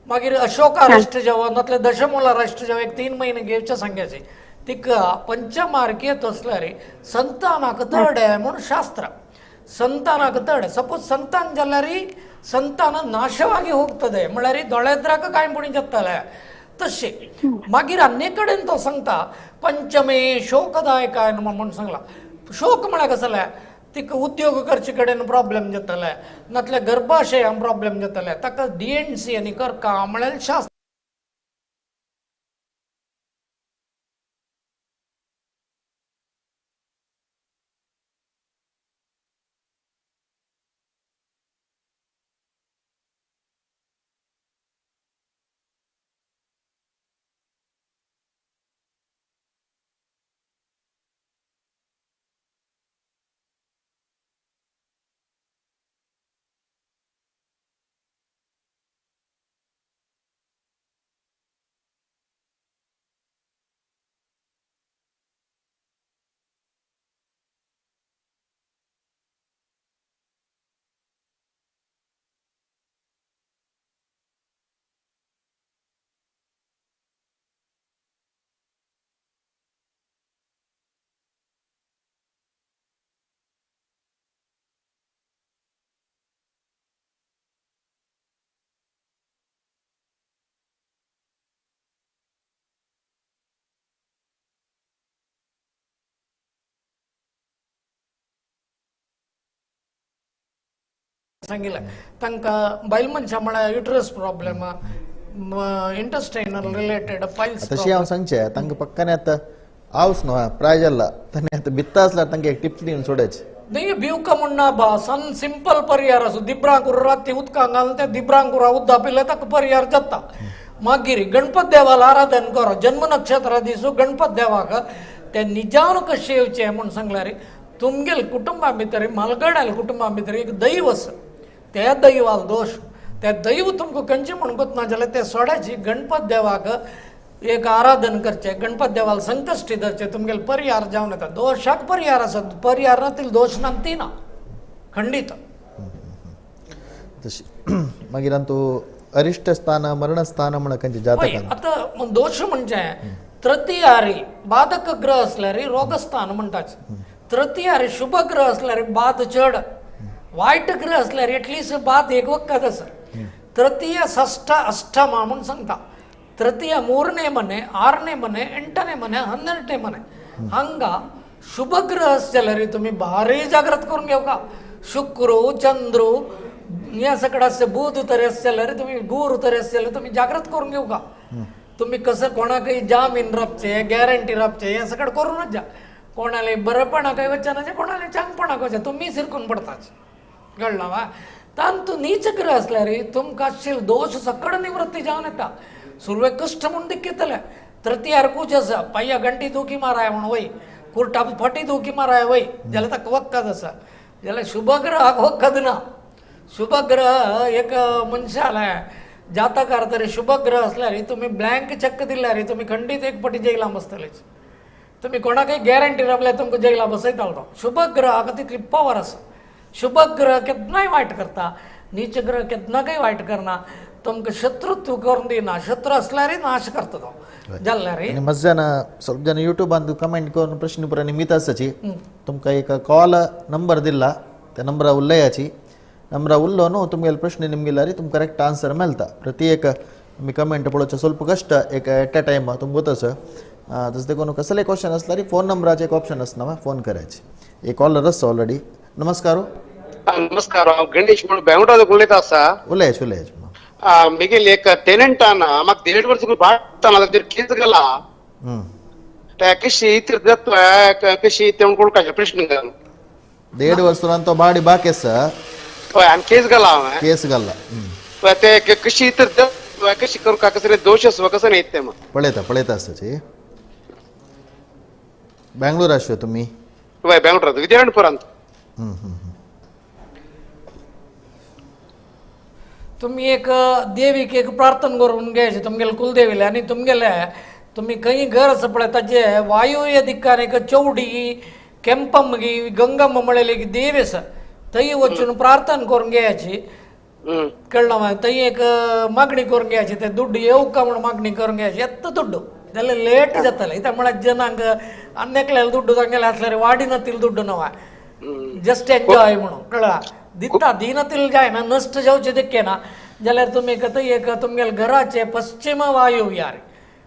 Speaker 2: मागीर अशोका राष्ट्र जेवण नातल्यार दशमूला राष्ट्र जेवण एक 3 महिने घेवचे सांग्याचे तिका पंचमार्की असल्यार संतानाक तड म्हूण शास्त्र संतानाक तड सपोज संतान जाल्यार संतान नाशवागी होगतले म्हळ्यार दोळेद्राक कांय पुणी जातले तशें. मागीर आन्ये कडेन तो सांगता पंचमे शोकदायकाय म्हूण सांगला. शोक म्हळ्यार कसलें तिका उद्योग करचे कडेन प्रॉब्लेम जातले नातल्यार गर्भाशयान प्रॉब्लेम जातले ताका डीएनसी आनी करका म्हळ्यार शास्त्र. सांगितलं तांकां बायल मनशां म्हळ्यार uterus problem intestinal related piles.
Speaker 1: तशी हांव सांगचें तांकां पक्काने आतां हावस न्हू प्राय जाला ताणें आतां भित्ता आसल्यार तांकां एक टिप्स दिवन सोडायची
Speaker 2: न्ही भिवका म्हण ना बा सन सिंपल परिहार आसूं दिब्रांकूर राती उदकांक घालून त्या दिब्रांकुरा उदक पिल्यार ताका परिहार जाता. मागीर गणपत देवाला आराधन कर जन्म नक्षत्रा दिसू गणपत देवाक ते निजान कशें येवचें म्हूण सांगल्यार तुमगेल कुटुंबा भितर मालगडाल कुटुंबा भितर एक दैव आसा त्या दैवाल दोश त्या दैव तुमकां खंयचें म्हूण ना जाल्यार ते सोडाची गणपत देवाक एक आराधन करचें गणपत देवाल संकश्टी धरचें तुमगेले परिहार जावन येता. दोशाक परिहार आसा परिहार ना तितले दोश ना ती ना खंडीत.
Speaker 1: तशी मागीर तूं अरिश्ट स्थान मरणस्थान म्हण खंयचे जातकान
Speaker 2: आतां दोश म्हणजे तृतीयारी बाधक ग्रह असल्यार रोगस्थान म्हणटाच तृतीयारी शुभ ग्रह असल्यार बाद चड वायट ग्रह असल्यार एटलिस्ट बाद एक वखद आसा. तृतीय षष्ठ अष्टमा म्हूण सांगता ತೃತೀಯ 3ನೇ ಮನೆ 6ನೇ ಮನೆ 8ನೇ ಮನೆ 12ನೇ ಮನೆ ಹಂಗ शुभग्रह आसले रे तुम्ही भारी जागृत करून घेऊ का. शुक्र चंद्र हे सगळं असते, बुध तरी असले रे तुम्ही, गुरु तरी असले तुम्ही जागृत करून घेऊ का. तुम्ही कसं कोणाकही जामीन राबचे, गॅरंटी राबचे, हे सगळं करूनच जा. कोणाला बरेपणा काय वचनाचे, कोणाला चांगपणा वचन, तुम्ही सिरकून पडताच. कळला वा. तांतू नीच ग्रह असल्यार तुमकां आशिल्लो दोश सगळं निवृत्ती जावन येता. सुरवेक कश्ट म्हूण दिक्केतले, तृतीयार कूच आसा, पांया घंटी दुखी माराय म्हूण वय, कुर्टा फटी दुखी माराय वय, जाल्यार ताका वखद आसा. जाल्यार शुभग्रहाक वखद ना. शुभग्रह एक मनशाले जातकार तरी शुभग्रह असल्यार तुम्ही ब्लँक चेक दिल्यार तुम्ही खंडीत एक पटी जैला बसतलेच. तुम्ही कोणाकय गॅरंटी राबल्यार तुमकां जैला बसयतालो तो. शुभग्रहाक तितली पवर आसा. शुभग्रह केन्नाय वायट करता, नीच ग्रह केन्नाकय वायट करना, तुमकां शत्रुत्व करून दिना, शत्रू असल्यारय नाश करता तो. जाल्यार
Speaker 1: आनी मस्त जाण ಸ್ವಲ್ಪ ಜನ ಯೂट्यूबान कमेंट करून प्रश्न पुरा निमित्त आसाची. तुमकां एक कॉल नंबर दिला, त्या नंबरा उलयाची, नंबरा उल्लो न्हू तुमगेले प्रश्न निमगिल्यार तुमकां करेक्ट आन्सर मेळटा. प्रति एक आमी कमेंट पळोवचें ಸ್ವಲ್ಪ कश्ट एक एट अ टायम तुमकां गोत आसा. तशें देखून कसले क्वेश्चन आसल्यार फोन नंबराचे एक ऑप्शन आसना, फोन करायचे. एक कॉलर आसा ऑलरेडी. नमस्कार.
Speaker 8: नमस्कार, हांव गणेश म्हणून बेंगलोरांत उलयता आसा.
Speaker 1: उलयाच उलयाच.
Speaker 8: मिगेल एक टेनंटान म्हाका 1.5 वर्स भाट केस गेला, कशी कशी ते कोण प्रश्न.
Speaker 1: 1.5 वर्स तो बाडी बाकी आसा.
Speaker 8: हय, आनी केस घाला हांवें.
Speaker 1: केस घाला
Speaker 8: ते कशी कशी करूं का, कसले दोश आसा कसं न्ही ते
Speaker 1: पळयता पळयता आसताची. बेंगलोर आसो तुमी?
Speaker 8: हय, बेंगलोरांत, विद्यारणपुरांत.
Speaker 2: तुम्ही एक देवीक एक प्रार्थना करून घ्यायचे तुमगेले कुलदेवीले. आनी तुमगेले तुम्ही खंय घर आसा पळय ताजे वायुय दिक्कान एक चौडी केंपम्म गंगम्म म्हळेली एक देवी आसा, थंय वचून प्रार्थना करून घ्यायची. कळ्ळें मागीर थंय एक मागणी करून घ्यायची, ते दुड्ड येवका म्हूण मागणी करून घ्यायची. येता दुड्डू जाल्यार लेट जातलें. कित्याक म्हळ्यार जनांक आनी एकल्याले दुड्डू तांगेले आसल्यार वाडिनातील दुड्डू नवा जस्ट एन्जॉय म्हणून. कळ्ळा दिता दिनातील जायना, नश्ट जावचे दिक्के ना. जाल्यार तुमी थंय एक तुमगेले घराचे पश्चिम वायू यार,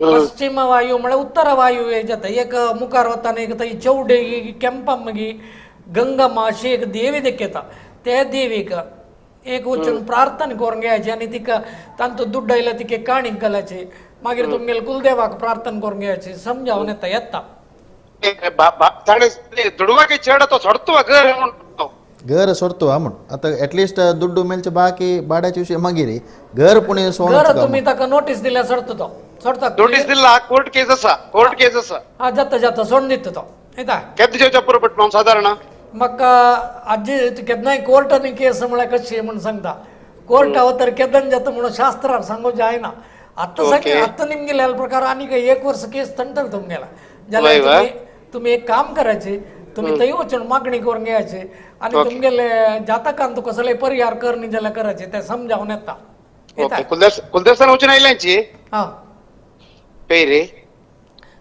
Speaker 2: पश्चिम वायू म्हळ्यार उत्तर वायू जाता, एक मुखार वताना एक थंय चौडे केंपम्मगी गंगम्मा अशी एक देवी दिक्केता, ते देवीक एक वचून प्रार्थना करून घ्यायची आनी तिका तांचो दुड्ड आयल्यार तिका काणीक घालायची. मागीर तुमगेले कुलदेवाक प्रार्थना करून घ्यायची. समजावन येता येता.
Speaker 8: दुडवाके चेडो तो सोडतो घर
Speaker 1: घर सोडतो म्हूण आतां एटलिस्ट दुड्डू मेळचे बाकी भाड्याचे विशय मागीर घर पुणे
Speaker 2: घर तुम्ही ताका नोटीस दिल्यार सोडतो तो. सोडता
Speaker 8: नोटीस दिला, कोर्ट केस आसा, कोर्ट केस आसा.
Speaker 2: हा जाता जाता सोडून दिता तो. येता
Speaker 8: केन्ना जेवच्या पुरो पट सादारण
Speaker 2: म्हाका आजी केन्नाय कोर्टांनी केस म्हळ्यार कशी म्हूण सांगता. कोर्टा वतर केदन जाता म्हणून शास्त्रार सांगू जायना. आतां सांग आतां निमगेल्या प्रकार आनी एक वर्स केस थंडल तुमगेला. जाल्यार तुम्ही एक काम करायचे, तुम्ही थंय वचून मागणी करून घ्यायची आनी तुमगेले जातकान तुका कसले परिहार करणी जाल्यार करायचे ते समजावन येता.
Speaker 8: कुलदेवस्थान वचून आयल्यांची
Speaker 2: हा
Speaker 8: पेरे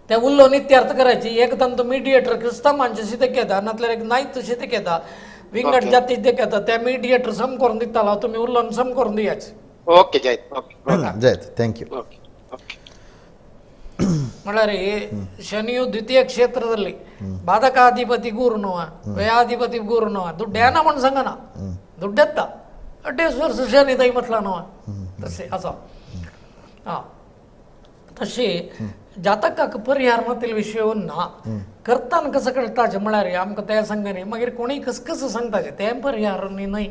Speaker 2: ते उल्लो नित्यार्थ करायची. एक तांचो मिडिएटर क्रिस्तांवांचे शितेक येता, नातल्यार एक नायत शितेक येता, विंगड जाती येता, त्या मिडिएटर सम करून दितालो, तुम्ही उल्लोन सम करून दियाचे.
Speaker 8: ओके जयत, ओके
Speaker 1: जयत, thank you.
Speaker 2: म्हळ्यार ಶನಿಯು ದ್ವಿತೀಯ ಕ್ಷೇತ್ರದಲ್ಲಿ ಬಾಧಕಾಧಿಪತಿ ಗುರುನುವ, ವ್ಯಯಾಧಿಪತಿ ಗುರುನುವ, ದುಡ್ಡೇನ म्हण सांगना, ದುಡ್ಡೆತ್ತ 28 वर्स शनी थंय म्हटला तशें आसा. आं तशी जातकाक परिहार मातील विशय ना करताना कसं कळटाचें म्हळ्यार आमकां तें सांगना मागीर कोणीय कस कसं सांगताचें तें परिहार न्हय.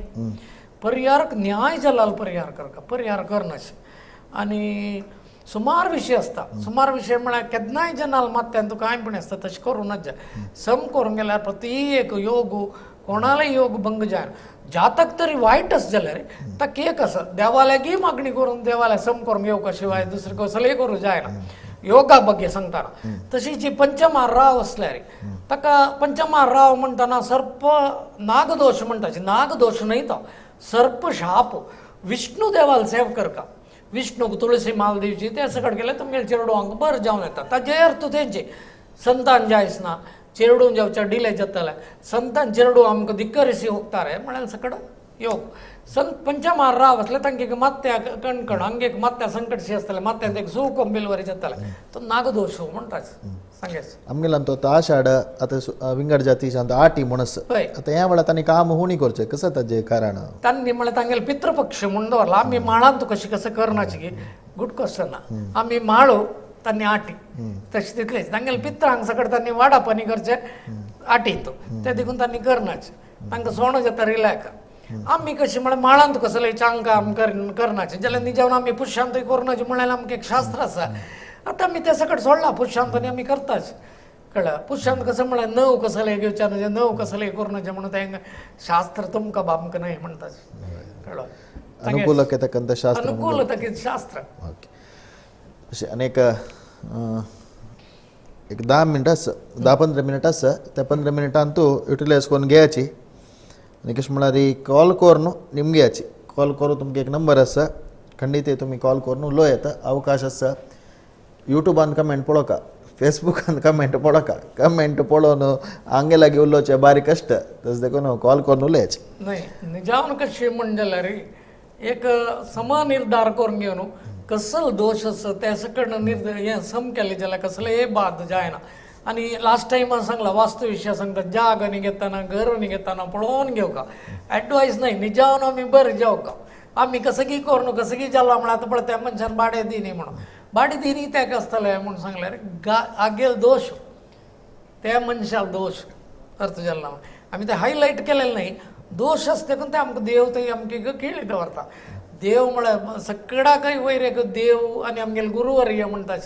Speaker 2: परिहार न्याय जाल्यार परिहार करता, परिहार करनाशें. आनी सुमार विशय आसता, सुमार विशय म्हळ्यार केन्नाय जनाल मात्यान तुका कांय पण आसता तशें करूं नाच जाय. सम करूंक गेल्यार प्रति एक योग कोणालाय योग भंग जायना. जातक तरी वायट आसा जाल्यार ताका एक आसा देवालागीं मागणी करून देवाल्या सम करूंक येवका शिवाय दुसरें कसलेंय करूं जायना. योगा ಬಗ್ಗೆ सांगताना. तशीच जी पंचमा राव आसल्यार ताका पंचमा राव म्हणटना सर्प नागदोश म्हणटाचे. नागदोश न्हय तो, सर्प शाप. विष्णू देवाल सेव करका, विष्णूक तुळसी माल दिवची, ते सगळें केल्यार तुमगेले चेडवांक बरें जावन येता. ताजे अर्थ तेंचे संतान जायच ना, चेडूं जावचे डिले जातले, संतान चेडूं आमकां दिक्करिसी होगतारे म्हळ्यार सगळें योग. संत पंचमा राव आसले तांकां एक मात्या कणकण, हांगे एक मात्या संकटशी आसतलें, मात्यांत एक सूख कोंबेल वरी जातालें, तो नागदोश म्हणटाच. सांगेच
Speaker 1: आमगेल्यान तो आषाढ आतां विंगड जातीचे आटी म्हणस आतां ह्या वेळार तांणी काम हुणी करचें कसं ताजें कारण
Speaker 2: तांणी म्हळ्यार तांगेले पितृपक्ष म्हूण दवरला. आमी माळान कशी कसं करनाची की गुड क्वेश्चन. आमी माळो तांणी आटी तशें तितलेच तांगेले पित्रांक सगळें तांणी वाडापानी करचें आटी तो ते देखून तांणी करनाचे तांकां सोणो जाता रिलॅक्स. आमी कशी म्हळ्यार माळांत कसले चांग काम करनाचे जाल्यार निजावन आमी पुष्यांतूय करनाचे म्हळ्यार आमकां एक शास्त्र आसा. आतां आमी तें सगळें सोडलां पुष्यांत आनी आमी करताच कळ्ळें. पुष्यांत कसं म्हळ्यार नव कसले घेवचें न्हय नव कसले करनाचें म्हणून तें शास्त्र तुमकां आमकां न्हय म्हणटाच कळ्ळो.
Speaker 1: अनुकूल शास्त्र
Speaker 2: अनुकूल शास्त्र.
Speaker 1: ओके अशें आनी एक एक 10 मिनटां आसा 10-15 मिनटां आसा त्या 15 मिनटान तूं युटिलायज करून घेयाची आनी कशें म्हळ्यार कॉल करून निमगे याची कॉल करून तुमकां एक नंबर आसा खंडीत तुमी कॉल करून उलोवं येता अवकाश आसा. युट्यूबान कमेंट पळोवका फेसबुकान कमेंट पळोवका कमेंट पळोवन हांगे लागीं उलोवचें बारीक कश्ट तशें देखून कॉल करून उलयाचे.
Speaker 2: न्हय निजावन कशें म्हण जाल्यार एक समा निर्धार करून घेवन कसल दोश आसा ते सकड हें सम केलें जाल्यार कसलेय बाद जायना. आनी लास्ट टायम हांव सांगला वास्तू विशय सांगता जाग आनी घेतना घर आनी घेतना पळोवन घेवका एडवायस न्हय निजावन आमी बरें जावका आमी कसगी करून कसगी जाला म्हळ्यार आतां पळय त्या मनशान भाडें दिनी म्हणून भाडें दिनी तेका आसतलें म्हूण सांगल्यार आगेल दोश त्या मनशाक दोश अर्थ जाला आमी ते हायलायट केलेलें न्हय दोश आसता देखून ते आमकां देव ते आमकां केळी दवरता. देव म्हळ्यार सगळ्याकय वयर एक देव आनी आमगेले गुरुवर्य म्हणटा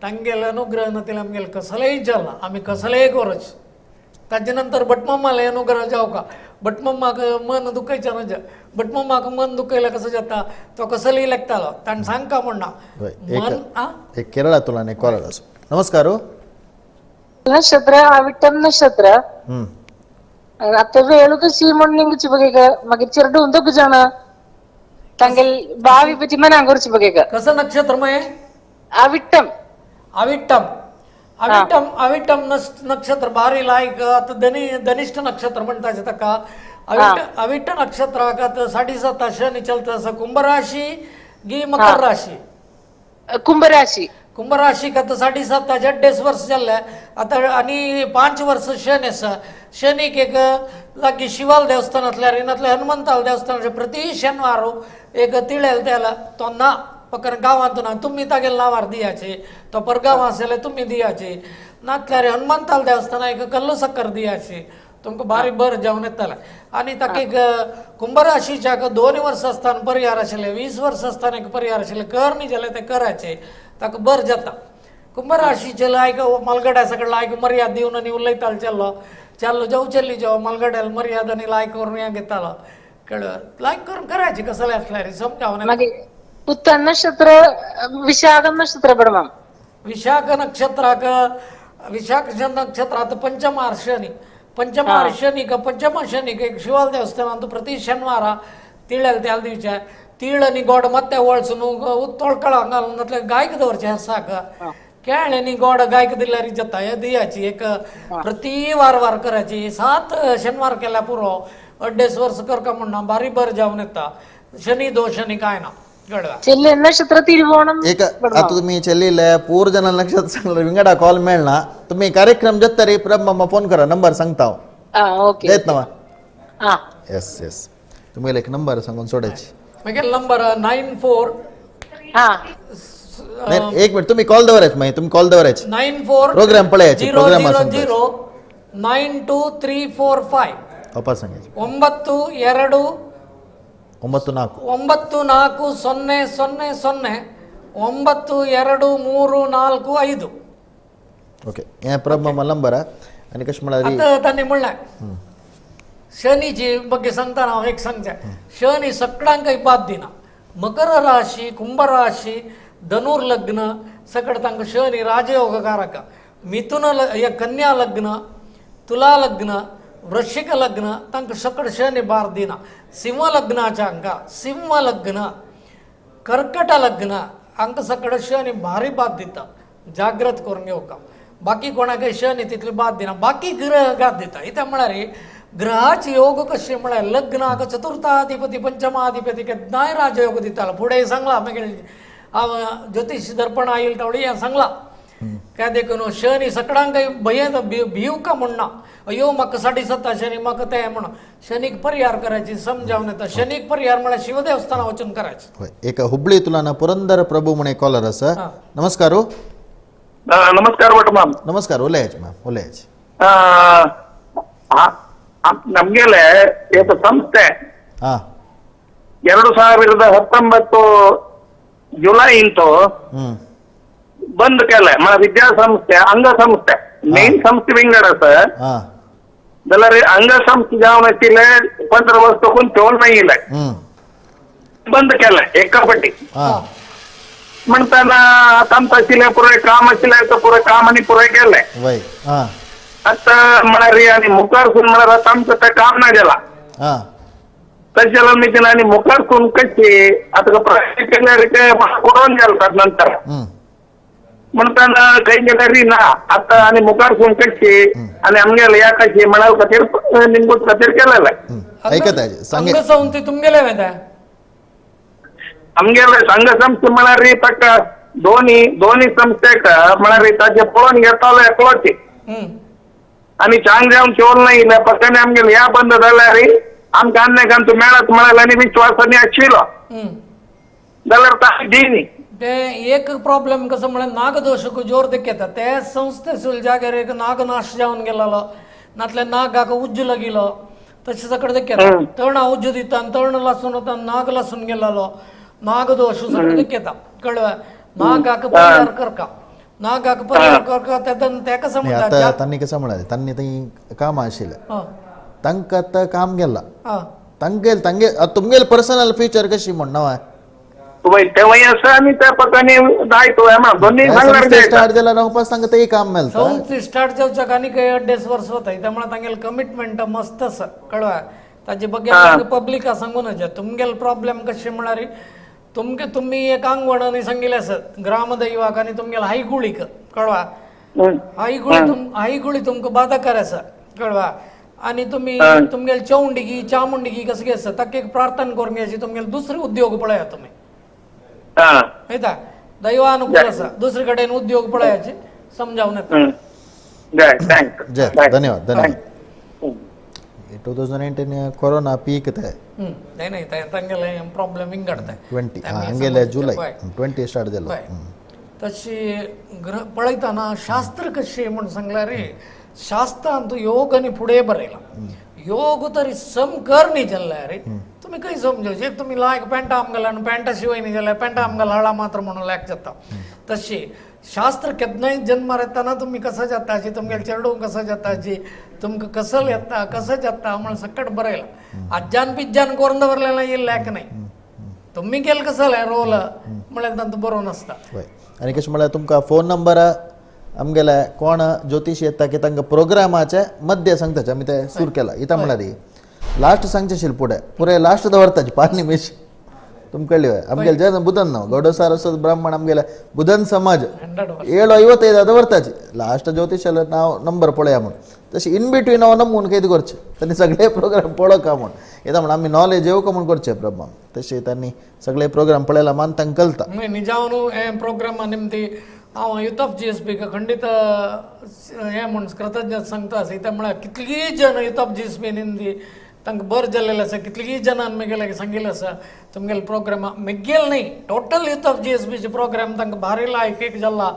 Speaker 2: तांगेले अनुग्रह नातिल्ल्यार आमगेले कसलेय जाला आमी कसलेय करूच. ताजे नंतर भटमामाले अनुग्रह जावका भटमामाक मन दुखयचें न्हय भटमामाक मन दुखयल्यार कसो जाता तो कसलेय लेखतालो ताणें सांगका म्हणना मन.
Speaker 1: एक केरळांतल्यान एक कॉलर आसा. नमस्कार.
Speaker 9: नक्षत्र अविटम नक्षत्र आता वेळू कशी म्हणून बघे मागीर चेरडून दोग जाण तांगेल बावी पची मनांग करची बघे.
Speaker 2: कसं नक्षत्र मये
Speaker 9: अविट्टम
Speaker 2: अविट्टम अविट्टम अविट्टम नक्षत्र भारी लायक. आतां धनिष्ठ नक्षत्र म्हणटा ताका अविट्ट नक्षत्राक आतां 7.5 शनी चलता आसा. कुंभ राशी गी मकर राशी
Speaker 9: कुंभ राशी
Speaker 2: कुंभ राशीक आतां 7.5 अड्डेस वर्स जाल्लें आतां आनी 5 वर्स शनी आसा. शनीक एक लागीं शिवाल देवस्थानांतल्यार नातल्यार हनुमंताल देवस्थानाचे प्रति शेनवार एक तिळेल तेल तो ना पकर गांवांत ना तुमी तागेले नांवार दियाचे तो परगांव आसा जाल्यार तुमी दियाचे नातल्यार हनुमंताल देवस्थाना एक कल्लो सक्कर दियाचे तुमकां बारीक बरें जेवण येतलें. आनी ताका एक कुंभ राशीच्याक 2 वर्स आसतना परिहार आशिल्लें 20 वर्स आसतना एक परिहार आशिल्लें कर न्ही जाल्यार तें कराचें ताका बरें जाता. कुंभ राशीचे लायक मालगड्या सगळें लायक मर्याद दिवन आनी उलयतालो चेल्लो चेल्लो जावं चेल्ली जावं मालगड्याल मर्याद आनी लायक करून हें घेतालो कळ्ळें लायक करून करायचें कसलें आसल्यार समजावन.
Speaker 9: मागीर उत्तर नक्षत्र विशाख नक्षत्र बडमाम
Speaker 2: विशाख नक्षत्राक विशाख नक्षत्रात पंचमार शनी पंचमार शनीक पंचम शनीक एक शिवाल देवस्थानांत प्रति शनिवार तिळेल तेल दिवचे तीळ आनी गोड ಮತ್ತೆ ಒಳಸುನು ತೊಳ್ಕಳ घालून गायक दवरचें साक केळ आनी गोड गायक दिल्यार जाता दियाची एक प्रति वार वार करायची 7 शनिवार केल्यार पुरो 2.5 वर्स करका म्हणना बारीक बरें जावन येता शनी दोश आनी काय ना.
Speaker 9: नक्षत्र तिरुवोणम
Speaker 1: एक आता तुम्ही चेल्लीले पूर जण नक्षत्र सांगले विंगडा कॉल मेळना तुम्ही कार्यक्रम जाता प्रभ फोन करा नंबर सांगता हांव.
Speaker 9: ओके
Speaker 1: येत ना. येस येस तुमगेले एक नंबर सांगून सोडायची.
Speaker 2: मागीर नंबर 94
Speaker 1: एक मिनिट तुम्ही कॉल दवरायचे मागीर तुम्ही कॉल दवरायचे
Speaker 2: 94
Speaker 1: प्रोग्राम पळयाचे प्रोग्राम
Speaker 2: 0 0 9 2 3 4 5
Speaker 1: वापस सांगायचे
Speaker 2: 9 2
Speaker 1: 9 4
Speaker 2: 9 4 0 0 0 9 2 3 4 5.
Speaker 1: ओके हे प्रभ मामा नंबर आनी कशें म्हळ्यार
Speaker 2: आतां तांणी म्हणलें शनीची ಬಗ್ಗೆ सांगतना हांव एक सांगचें शनी सगळ्यांकय बाद दिना. मकर राशी कुंभ राशी धनुर लग्न सगळं तांकां शनी राजयोगकारक मिथुन कन्या लग्न तुला लग्न वृश्चिक लग्न तांकां सगळं शनी बार दिना. सिंह लग्नाच्या हांकां सिंह लग्न कर्कट लग्न हांकां सगळं शनी भारी बाद दिता जाग्रत करून घेवका. बाकी कोणाकय शनी तितली बाद दिना बाकी ग्रह गाद दिता. कित्याक म्हळ्यार ग्रहाचे योग कशे म्हळ्यार लग्नाक चतुर्थाधिपती पंचमाधिपती केन्नाय राजयोग दितालो. फुडें सांगला मागीर हांव ज्योतिश दर्पण आयल तेवढी हें सांगला काय देखून शनी सकडांक भंय भिव का म्हणना अयो म्हाका 7.5 शनी म्हाका ते म्हणून शनीक परिहार करायची समजावन येता. शनीक परिहार म्हळ्यार शिवदेवस्थाना वचून करायचे.
Speaker 1: एक हुबळी तुला पुरंदर प्रभू म्हणे कॉलर आसा. नमस्कार.
Speaker 10: नमस्कार भट.
Speaker 1: नमस्कार. उलयाच मॅम उलयाच.
Speaker 10: ನಮ್ಗೆಲೆ एक ಸಂಸ್ಥೆ 2019 ಜುಲೈ ಇಂಟು ಬಂದ್ केले. मला विद्यासंस्थे अंगसंस्थे मेन संस्थे विंगड आसा जाल्यार अंगसंस्थे जावन आशिल्ले 15 वर्स तकून चोल नाही इले बंद केले एकापटी. म्हणताना आमचं आशिल्लें पुराय काम आशिल्लें तो पुराय काम आनी पुराय केलें. आता म्हळ्यार आनी मुखारसून म्हळ्यार आतां आमकां तें काम ना जाला. तशें जाल्यार मितीन आनी मुखारसून कशी आतां प्रयत्न केल्यार ते कोरोन गेला नंतर म्हणताना खंय गेल्यार ना आतां आनी मुखारसून कशी आनी आमगेले ह्या कशी म्हळ्यार खातीर निमगूच खातीर केलेलें.
Speaker 2: अंगसंस्थे तुमगेले वेता
Speaker 10: आमगेले संघसंस्थे म्हळ्यार ताका दोनी दोनी संस्थेक म्हळ्यार ताचे पळोवन घेतालो एकलोची आनी चांग जावन चोल नाही इल्ले पक्काने आमगेले ह्या बंद जाल्यार आमकां आन्नेक आमचो मेळत म्हळ्यार आनी विश्वासानी आशिल्लो जाल्यार ताका दिनी.
Speaker 2: ते एक प्रॉब्लेम कसं म्हळ्यार नागदोशक जोर देखेता ते संस्थे जाग्यार एक नागनाश जावन गेलेलो नातले नागाक उज्जू लागिलो तशें सकड देखेता तण उज्जू दिता तण लासून वता नाग लासून गेलेलो नागदोश सकड देखेता कळ्ळें. नागाक परिहार करका नागाक परिहार करका तेका समजता.
Speaker 1: तांणी कसं म्हळ्यार तांणी थंय काम आशिल्लें तांकां आतां काम गेलां तांगेल तांगे तुमगेल पर्सनल फ्युचर कशी म्हण ना
Speaker 10: तेवय आसा आनी त्या पकानी दायित्व दोन्ही
Speaker 1: स्टार्ट जाल्यार रावपाक तांकां तेय काम मेळटा.
Speaker 2: संस्थे स्टार्ट जावच्याक आनी काही 1.5 वर्स वता त्यामुळे तांगेले कमिटमेंट मस्त आसा कळ्ळें. ताजे बगेर पब्लिका सांगू नजे तुमगेले प्रॉब्लेम कशें म्हळ्यार तुमगे तुम्ही एक आंगवणांनी सांगिल्लें आसत ग्रामदैवाक आनी तुमगेले हायगुळीक कळ्ळें. हायगुळी हायगुळी तुमकां बादाकार आसा कळ्ळें. आनी तुमी तुमगेले चौंडिगी चामुंडिगी कसं आसा ताका एक प्रार्थना करून घ्यायची तुमगेले दुसरे उद्योग पळया तुमी येता दैवानुकूल आसा दुसरे कडेन उद्योग पळयाचे समजावन येता.
Speaker 1: जय धन्यवाद धन्यवाद. 2019 कोरोना पीक ते
Speaker 2: नाही नाही तांगेले प्रॉब्लेम विंगडता
Speaker 1: 20 हांगेले जुलै 20 स्टार्ट जालो.
Speaker 2: तशी ग्रह पळयतना शास्त्र कशें म्हूण सांगल्यार शास्त्रान तूं योग आनी फुडें बरयला योग तरी सम कर न्ही जाल्यार रे तुमी खंय समजोवचें. एक तुमी लायक पॅन्टा आमगेला आनी पॅन्टा शिवय न्ही जाल्यार पॅन्टा आमगेला हळा मात्र म्हणून लायक जाता. तशी शास्त्र केन्नाय जन्मार येताना तुमी कसं जाताची तुमगेले चेडूं कसं जाताची तुमकां कसल येता कसं जाता म्हण सकट बरयला. आज्जान पिज्जान करून दवरलें येयलें लायक न्हय तुमी केलें कसं रोल म्हळ्यार तांकां बरोवन आसता.
Speaker 1: आनी कशें म्हळ्यार तुमकां फोन नंबर आमगेले कोण ज्योतिश येता की तांकां प्रोग्रामाचे मध्य सांगताचे आमी ते सूर केला इता म्हळ्यार लास्ट सांगचे आशिल्लें फुडें पुराय लास्ट दवरताचे 5 निमिश तुमकां कळ्ळी आमगेले जे बुधन नांव गौडो सारस्वत ब्राह्मण आमगेले बुधन समाज 7:55 दवरताचे लास्ट ज्योतिशाले नांव नंबर पळया म्हूण तशें इन बिटवीन हांव नमून कितें करचें तांणी सगळे प्रोग्राम पळोवका म्हूण येता म्हण आमी नॉलेज येवका म्हूण करचें प्रभा तशें तांणी सगळे प्रोग्राम पळयला मान तांकां कळटा.
Speaker 2: निजावन हे प्रोग्रामा निमती हांव युथ ऑफ GSB खंडीत हें म्हूण कृतज्ञ सांगता आसा कित्याक म्हळ्यार कितलीय जन युथ ऑफ GSB निमती तांकां बरें जाल्लें आसा कितलीय जनान मेगेले सांगिल्लें आसा तुमगेले प्रोग्रामा मेगेल न्ही टोटल युथ ऑफ GSBचे प्रोग्राम तांकां भारी लायक एक जाला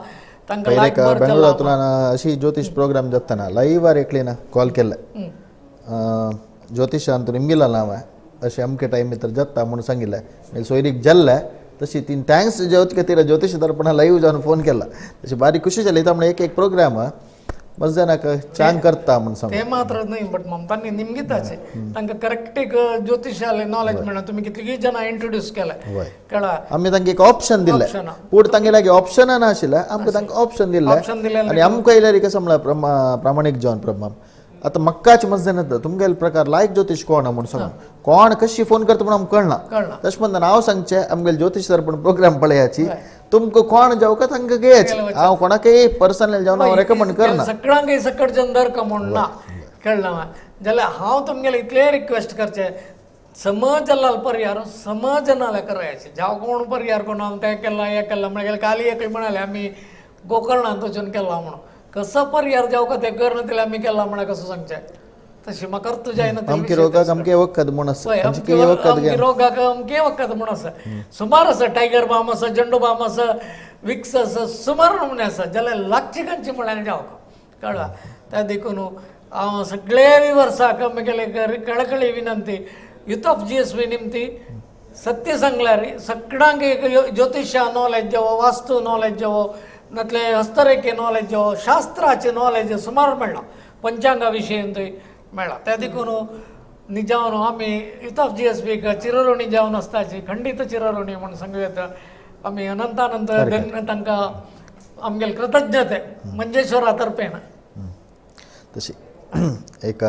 Speaker 2: तांकां लायक बरें जाला.
Speaker 1: बेंगळुरांतल्यान अशी ज्योतिश प्रोग्राम जातना लायव्हार एकलेन कॉल केल्ले ज्योतिशांत निमगिला नांव अशें अमके टायम भितर जाता म्हूण सांगिल्लें मागीर सोयरीक जाल्लें तशी तीन thanks ज्योत खातीर ज्योतिश दर्पणा लायव्ह जावन फोन केला तशी बारीक खुशी जाली. म्हळ्यार एक एक प्रोग्राम मस्त जाणांक चांग करता म्हूण सांग
Speaker 2: ते मात्र न्हय बट तांणी निमगिताचे तांकां करेक्ट एक ज्योतिशाले नॉलेज मेळना. तुमी कितलीं जाणां इंट्रोड्यूस केलें कळ्ळा.
Speaker 1: आमी तांकां एक ऑप्शन दिलें पूण तांगे लागीं ऑप्शनां नाशिल्लें आमकां तांकां ऑप्शन दिलें आनी आमकां येयल्यार कसं म्हळ्यार प्रामाणीक जावन प्रभा आतां म्हाकाच मस्त जाण येता तुमगेले प्रकार लायक ज्योतिश कोण म्हूण सांग कोण कशी फोन करता म्हूण आमकां कळना. तशें म्हणटा हांव सांगचें आमगेले ज्योतिश दर्पण प्रोग्राम पळयाची तुमकां कोण जावका तांकां घेयाचे हांव कोणाकय पर्सनल जावन हांव रेकमेंड करना
Speaker 2: सगळ्यांकय सकट जन दर म्हूण ना कळना. जाल्यार हांव तुमगेले इतलें रिक्वेस्ट करचें समज जाल्यार परिहार समज नाल्यार करायचे जावं कोण परिहार कोण हांव तें केलां हें केलां म्हळ्यार काली एक म्हणाले आमी गोकर्णांत वचून केला म्हणून कसो परिहार जावका ते कर ना आमी केला म्हळ्यार कसो सांगचें तशी म्हाका अर्थ जायना.
Speaker 1: अमके रोगाक अमके वखद म्हूण आसा,
Speaker 2: अमके रोगाक अमके वखद म्हूण आसा, सुमार आसा. टायगर बाम आसा, झंडू बाम आसा, विक्स आसा, सुमार नमुने आसा जाल्यार लागची खंयची म्हळ्यार जावका कळ्ळा. त्या देखून हांव सगळे वर्साक म्हगेले कळकळी विनंती युथ ऑफ GSB निमती सत्य सांगल्यार सगळ्यांक एक ज्योतिशा नॉलेज जावो, वास्तू नॉलेज जावो, नातले हस्तरेखे नॉलेज जावो, शास्त्राचे नॉलेज सुमार मेळ्ळा, पंचांगा विशयंतूय मेळ्ळा. त्या देखून निजावन आमी युथ ऑफ GSBक चिरऋणी जावन आसताची, खंडीत चिरऋणी म्हूण सांगू येता. आमी अनंतानंत तांकां आमगेले कृतज्ञते मंजेश्वरा तर्फेन.
Speaker 1: तशी एक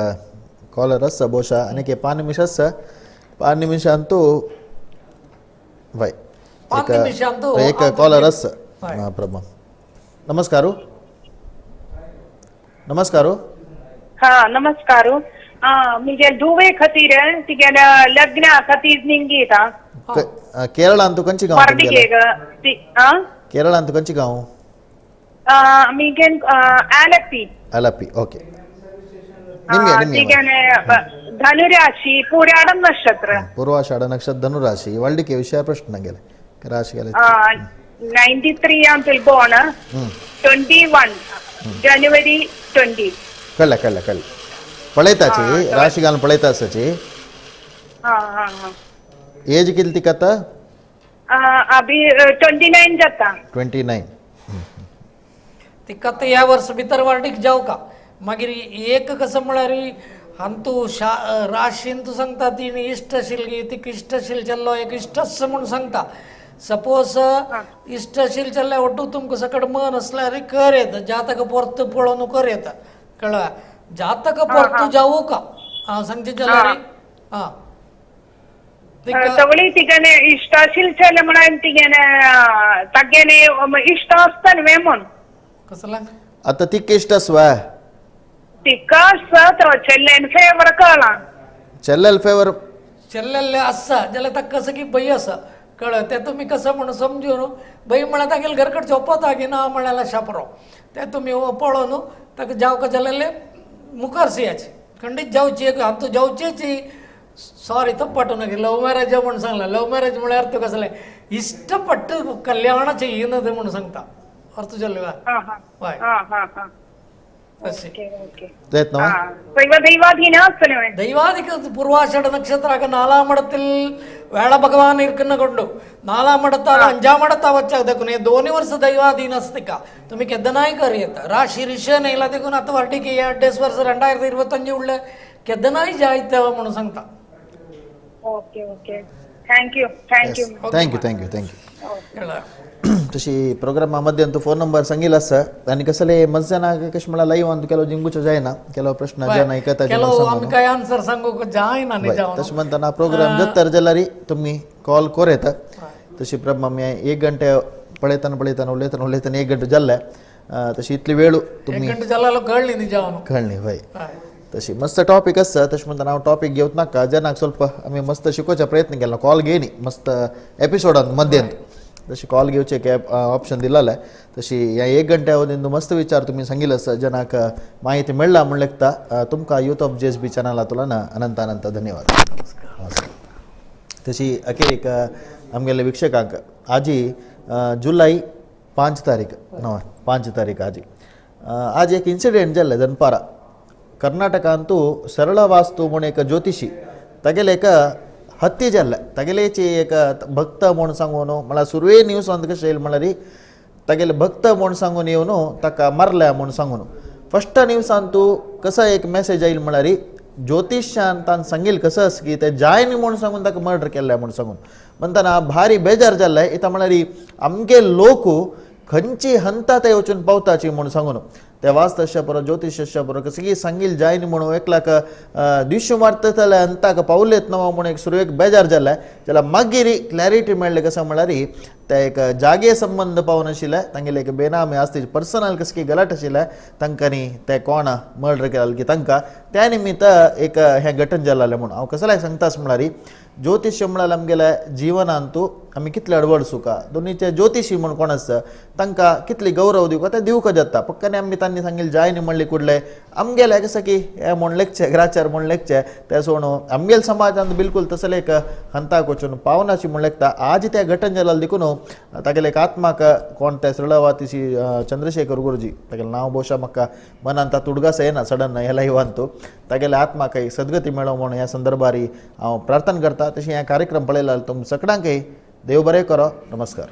Speaker 1: कॉलर आसा बोशा आनी एक 5 निमिष आसा, 5 निमिषांतू वय एक कॉलर आसा. प्रभा नमस्कार. नमस्कार.
Speaker 11: हा नमस्कार. म्हजे धुवे खातीर तिगेल्या लग्ना खातीर निंगीता.
Speaker 1: केरळांतू खंयची गांव? केरळांतू खंयची गांव?
Speaker 11: आलपी.
Speaker 1: आलपी ओके.
Speaker 11: धनुराशि पूराडम नक्षत्र,
Speaker 1: पूर्वाषाढ नक्षत्र धनुराशि. वल्डिके विषय प्रश्न गेले राशि गेले.
Speaker 11: 93 अंतु बोर्न, 21 जानेवारी 20.
Speaker 1: कळ्ळें कळ्ळें कळ्ळें. पळयताची राशि घालून पळयता आसाची. एज कितली तिका आतां?
Speaker 11: अभी 29 जाता.
Speaker 1: 29.
Speaker 2: तिका आतां ह्या वर्स भितर वार्डीक जावका. मागीर एक कसं म्हळ्यार हांतू राशीन तूं सांगता तिणें इश्टशील तिका इश्टशील चल्लो एक इश्टस म्हूण सांगता. सपोज इश्टशील चल्ल्या ಒಟ್ಟು तुमकां सकट मन आसल्यार कर येता, जातक परत पळोवन कर येता, कळ्ळा. जातक परत जावू का हांव सांगचें जाल्यार आं
Speaker 11: सगळी तिगेले इश्टशील चले म्हणून तिगेले तागेले इश्ट आसता न्हय म्हूण
Speaker 2: कसला
Speaker 1: आतां तिका इश्ट आसवा
Speaker 11: तिका आसता चेल्ल्यान फेवर कळ्ळा,
Speaker 1: चेल्ल्यान फेवर
Speaker 2: चेल्लेले आसा जाल्यार ताका कसं की भंय आसा, कळ्ळें. तें तुमी कसं म्हणून समजून भंय म्हळ्यार तागेले घर कडचें ओपता की ना म्हळ्यार शापरो तें तुमी पळोवन ताका जावका जाल्यार मुखार सियाची खंडीत जावची आमचो जावचेच. सॉरी तप्पाटू नाका. लव मॅरेज म्हूण सांगला. लव मॅरेज म्हळ्यार अर्थ कसलें इश्टपट्ट कल्याणाचें येना म्हणून सांगता अर्थ जालो. हय ദൈവാധിക പൂർവാഷാഢ നക്ഷത്ര നാലാം ഇടത്തിൽ വേള ഭഗവാൻ ഇരിക്കുന്ന കൊണ്ടു നാലാം ഇടത്താൽ അഞ്ചാം ഇടത്താ വച്ചാ दोन्ही वर्ष दैवाधीन असते का तुम्ही केदनाय कर येता राशी ऋषण येयला देखून आतां वार्डीक 8 वर्ष 2025 उरले केदनाय जायत म्हणून सांगता.
Speaker 11: Okay okay thank you thank you
Speaker 1: thank you thank you thank you. तशी प्रोग्रामा मध्ये अंतू फोन नंबर सांगिल आसा आनी कसले मजजानाक कशें म्हळ्यार लायव्ह अंतू ಕೆಲವು जिंगूचो जायना, ಕೆಲವು प्रश्न जायना ऐकता
Speaker 2: ಕೆಲವು आमकां आन्सर सांगूंक जायना.
Speaker 1: तशें म्हणतना प्रोग्राम जत्तर जाल्यार तुमी कॉल कर येता. तशी प्रभा आमी 1 घंटे पळयतना पळयतना उलयतना उलयतना 1 घंटे जाल्ले. तशी इतली वेळ तुमी
Speaker 2: कळ्ळी न्ही जावन
Speaker 1: कळ्ळी हय. तशी मस्त टॉपीक आसा. तशें म्हणतना हांव टॉपीक घेवत नाका, जेन्ना ಸ್ವಲ್ಪ आमी मस्त शिकोवचा प्रयत्न केला. कॉल घेयनी मस्त एपिसोडान मध्यंत तशी कॉल घेवचे एक ऑप्शन दिलेलें. तशी ह्या 1 घंट्या वतीन मस्त विचार तुमी सांगिल्लो आसा, जेन्नाक माहिती मेळ्ळा म्हूण लेखता. तुमकां युथ ऑफ GSB चॅनला तुला अनंत अनंत धन्यवाद. नमस्कार. तशी अखेरीक आमगेले वीक्षकांक आजी जुलय 5 तारीख न्हय 5 तारीख आजी आज एक इन्सिडेंट जाल्लें दनपारा कर्नाटकांतू सरळ वास्तू म्हूण एक ज्योतिषी तागेले एक हत्ती जाल्लें. तागेलेची एक भक्त म्हूण सांगून म्हळ्यार सुरवे न्यूजांत कशें येयलें म्हळ्यार तागेले भक्त म्हूण सांगून येवन ताका मारल्या म्हूण सांगून फस्ट न्यूजांतू कसो एक मेसेज आयलो म्हळ्यार ज्योतिशान तान सांगील कसं आसा की ते जायन म्हूण सांगून ताका मर्डर केल्लें म्हूण सांगून म्हणटना भारी बेजार जाल्लें. इतां म्हळ्यार आमगे लोक खंयची हंता ते वचून पावताची म्हूण सांगून ते वास्तशा बरो ज्योतिशा बरो कसं की सांगील जायन म्हणून एकलाक दिशू मारता जाल्यार अंताक पावलेत न्हू म्हूण एक सुरवेक बेजार जालें. जाल्यार मागीर क्लॅरिटी मेळ्ळें कसं म्हळ्यार ते एक जागे संबंद पावन आशिल्ले तांगेले एक बेनामी आसती पर्सनल कसकी गलाट आशिल्ले तांकांनी ते कोण मर्डर केला की तांकां त्या निमित्त एक हें घटन जालें म्हूण हांव कसल्याक सांगतास म्हळ्यार ज्योतिश्य म्हळ्यार आमगेल्या जिवनांतू आमी कितले अडवडसुका दोनीचे ज्योतिशी म्हूण कोण आसता तांकां कितली गौरव दिवका ते दिवका जाता पक्कानी आमी तांणी सांगिल्लें जाय न्ही म्हणली कुडले आमगेले कसं की हे म्हूण लेखचे ग्राचार म्हूण लेखचे ते सोडून आमगेले समाजांत बिलकुल तसले एक हंताक वचून पावनाशी म्हूण लेखता आज त्या घटन जालें देखून तागेले एक आत्माक कोण ते सृळवातीशी चंद्रशेखर गुरुजी तागेलें नांव भोवशा म्हाका मनांत आतां उडगास येना सडन ह्या लायवांतू तागेले आत्माक सद्गती मेळो म्हूण ह्या संदर्भार हांव प्रार्थना करता. तशें हे कार्यक्रम पळयला तुम सगळ्यांकय देव बरें करो. नमस्कार.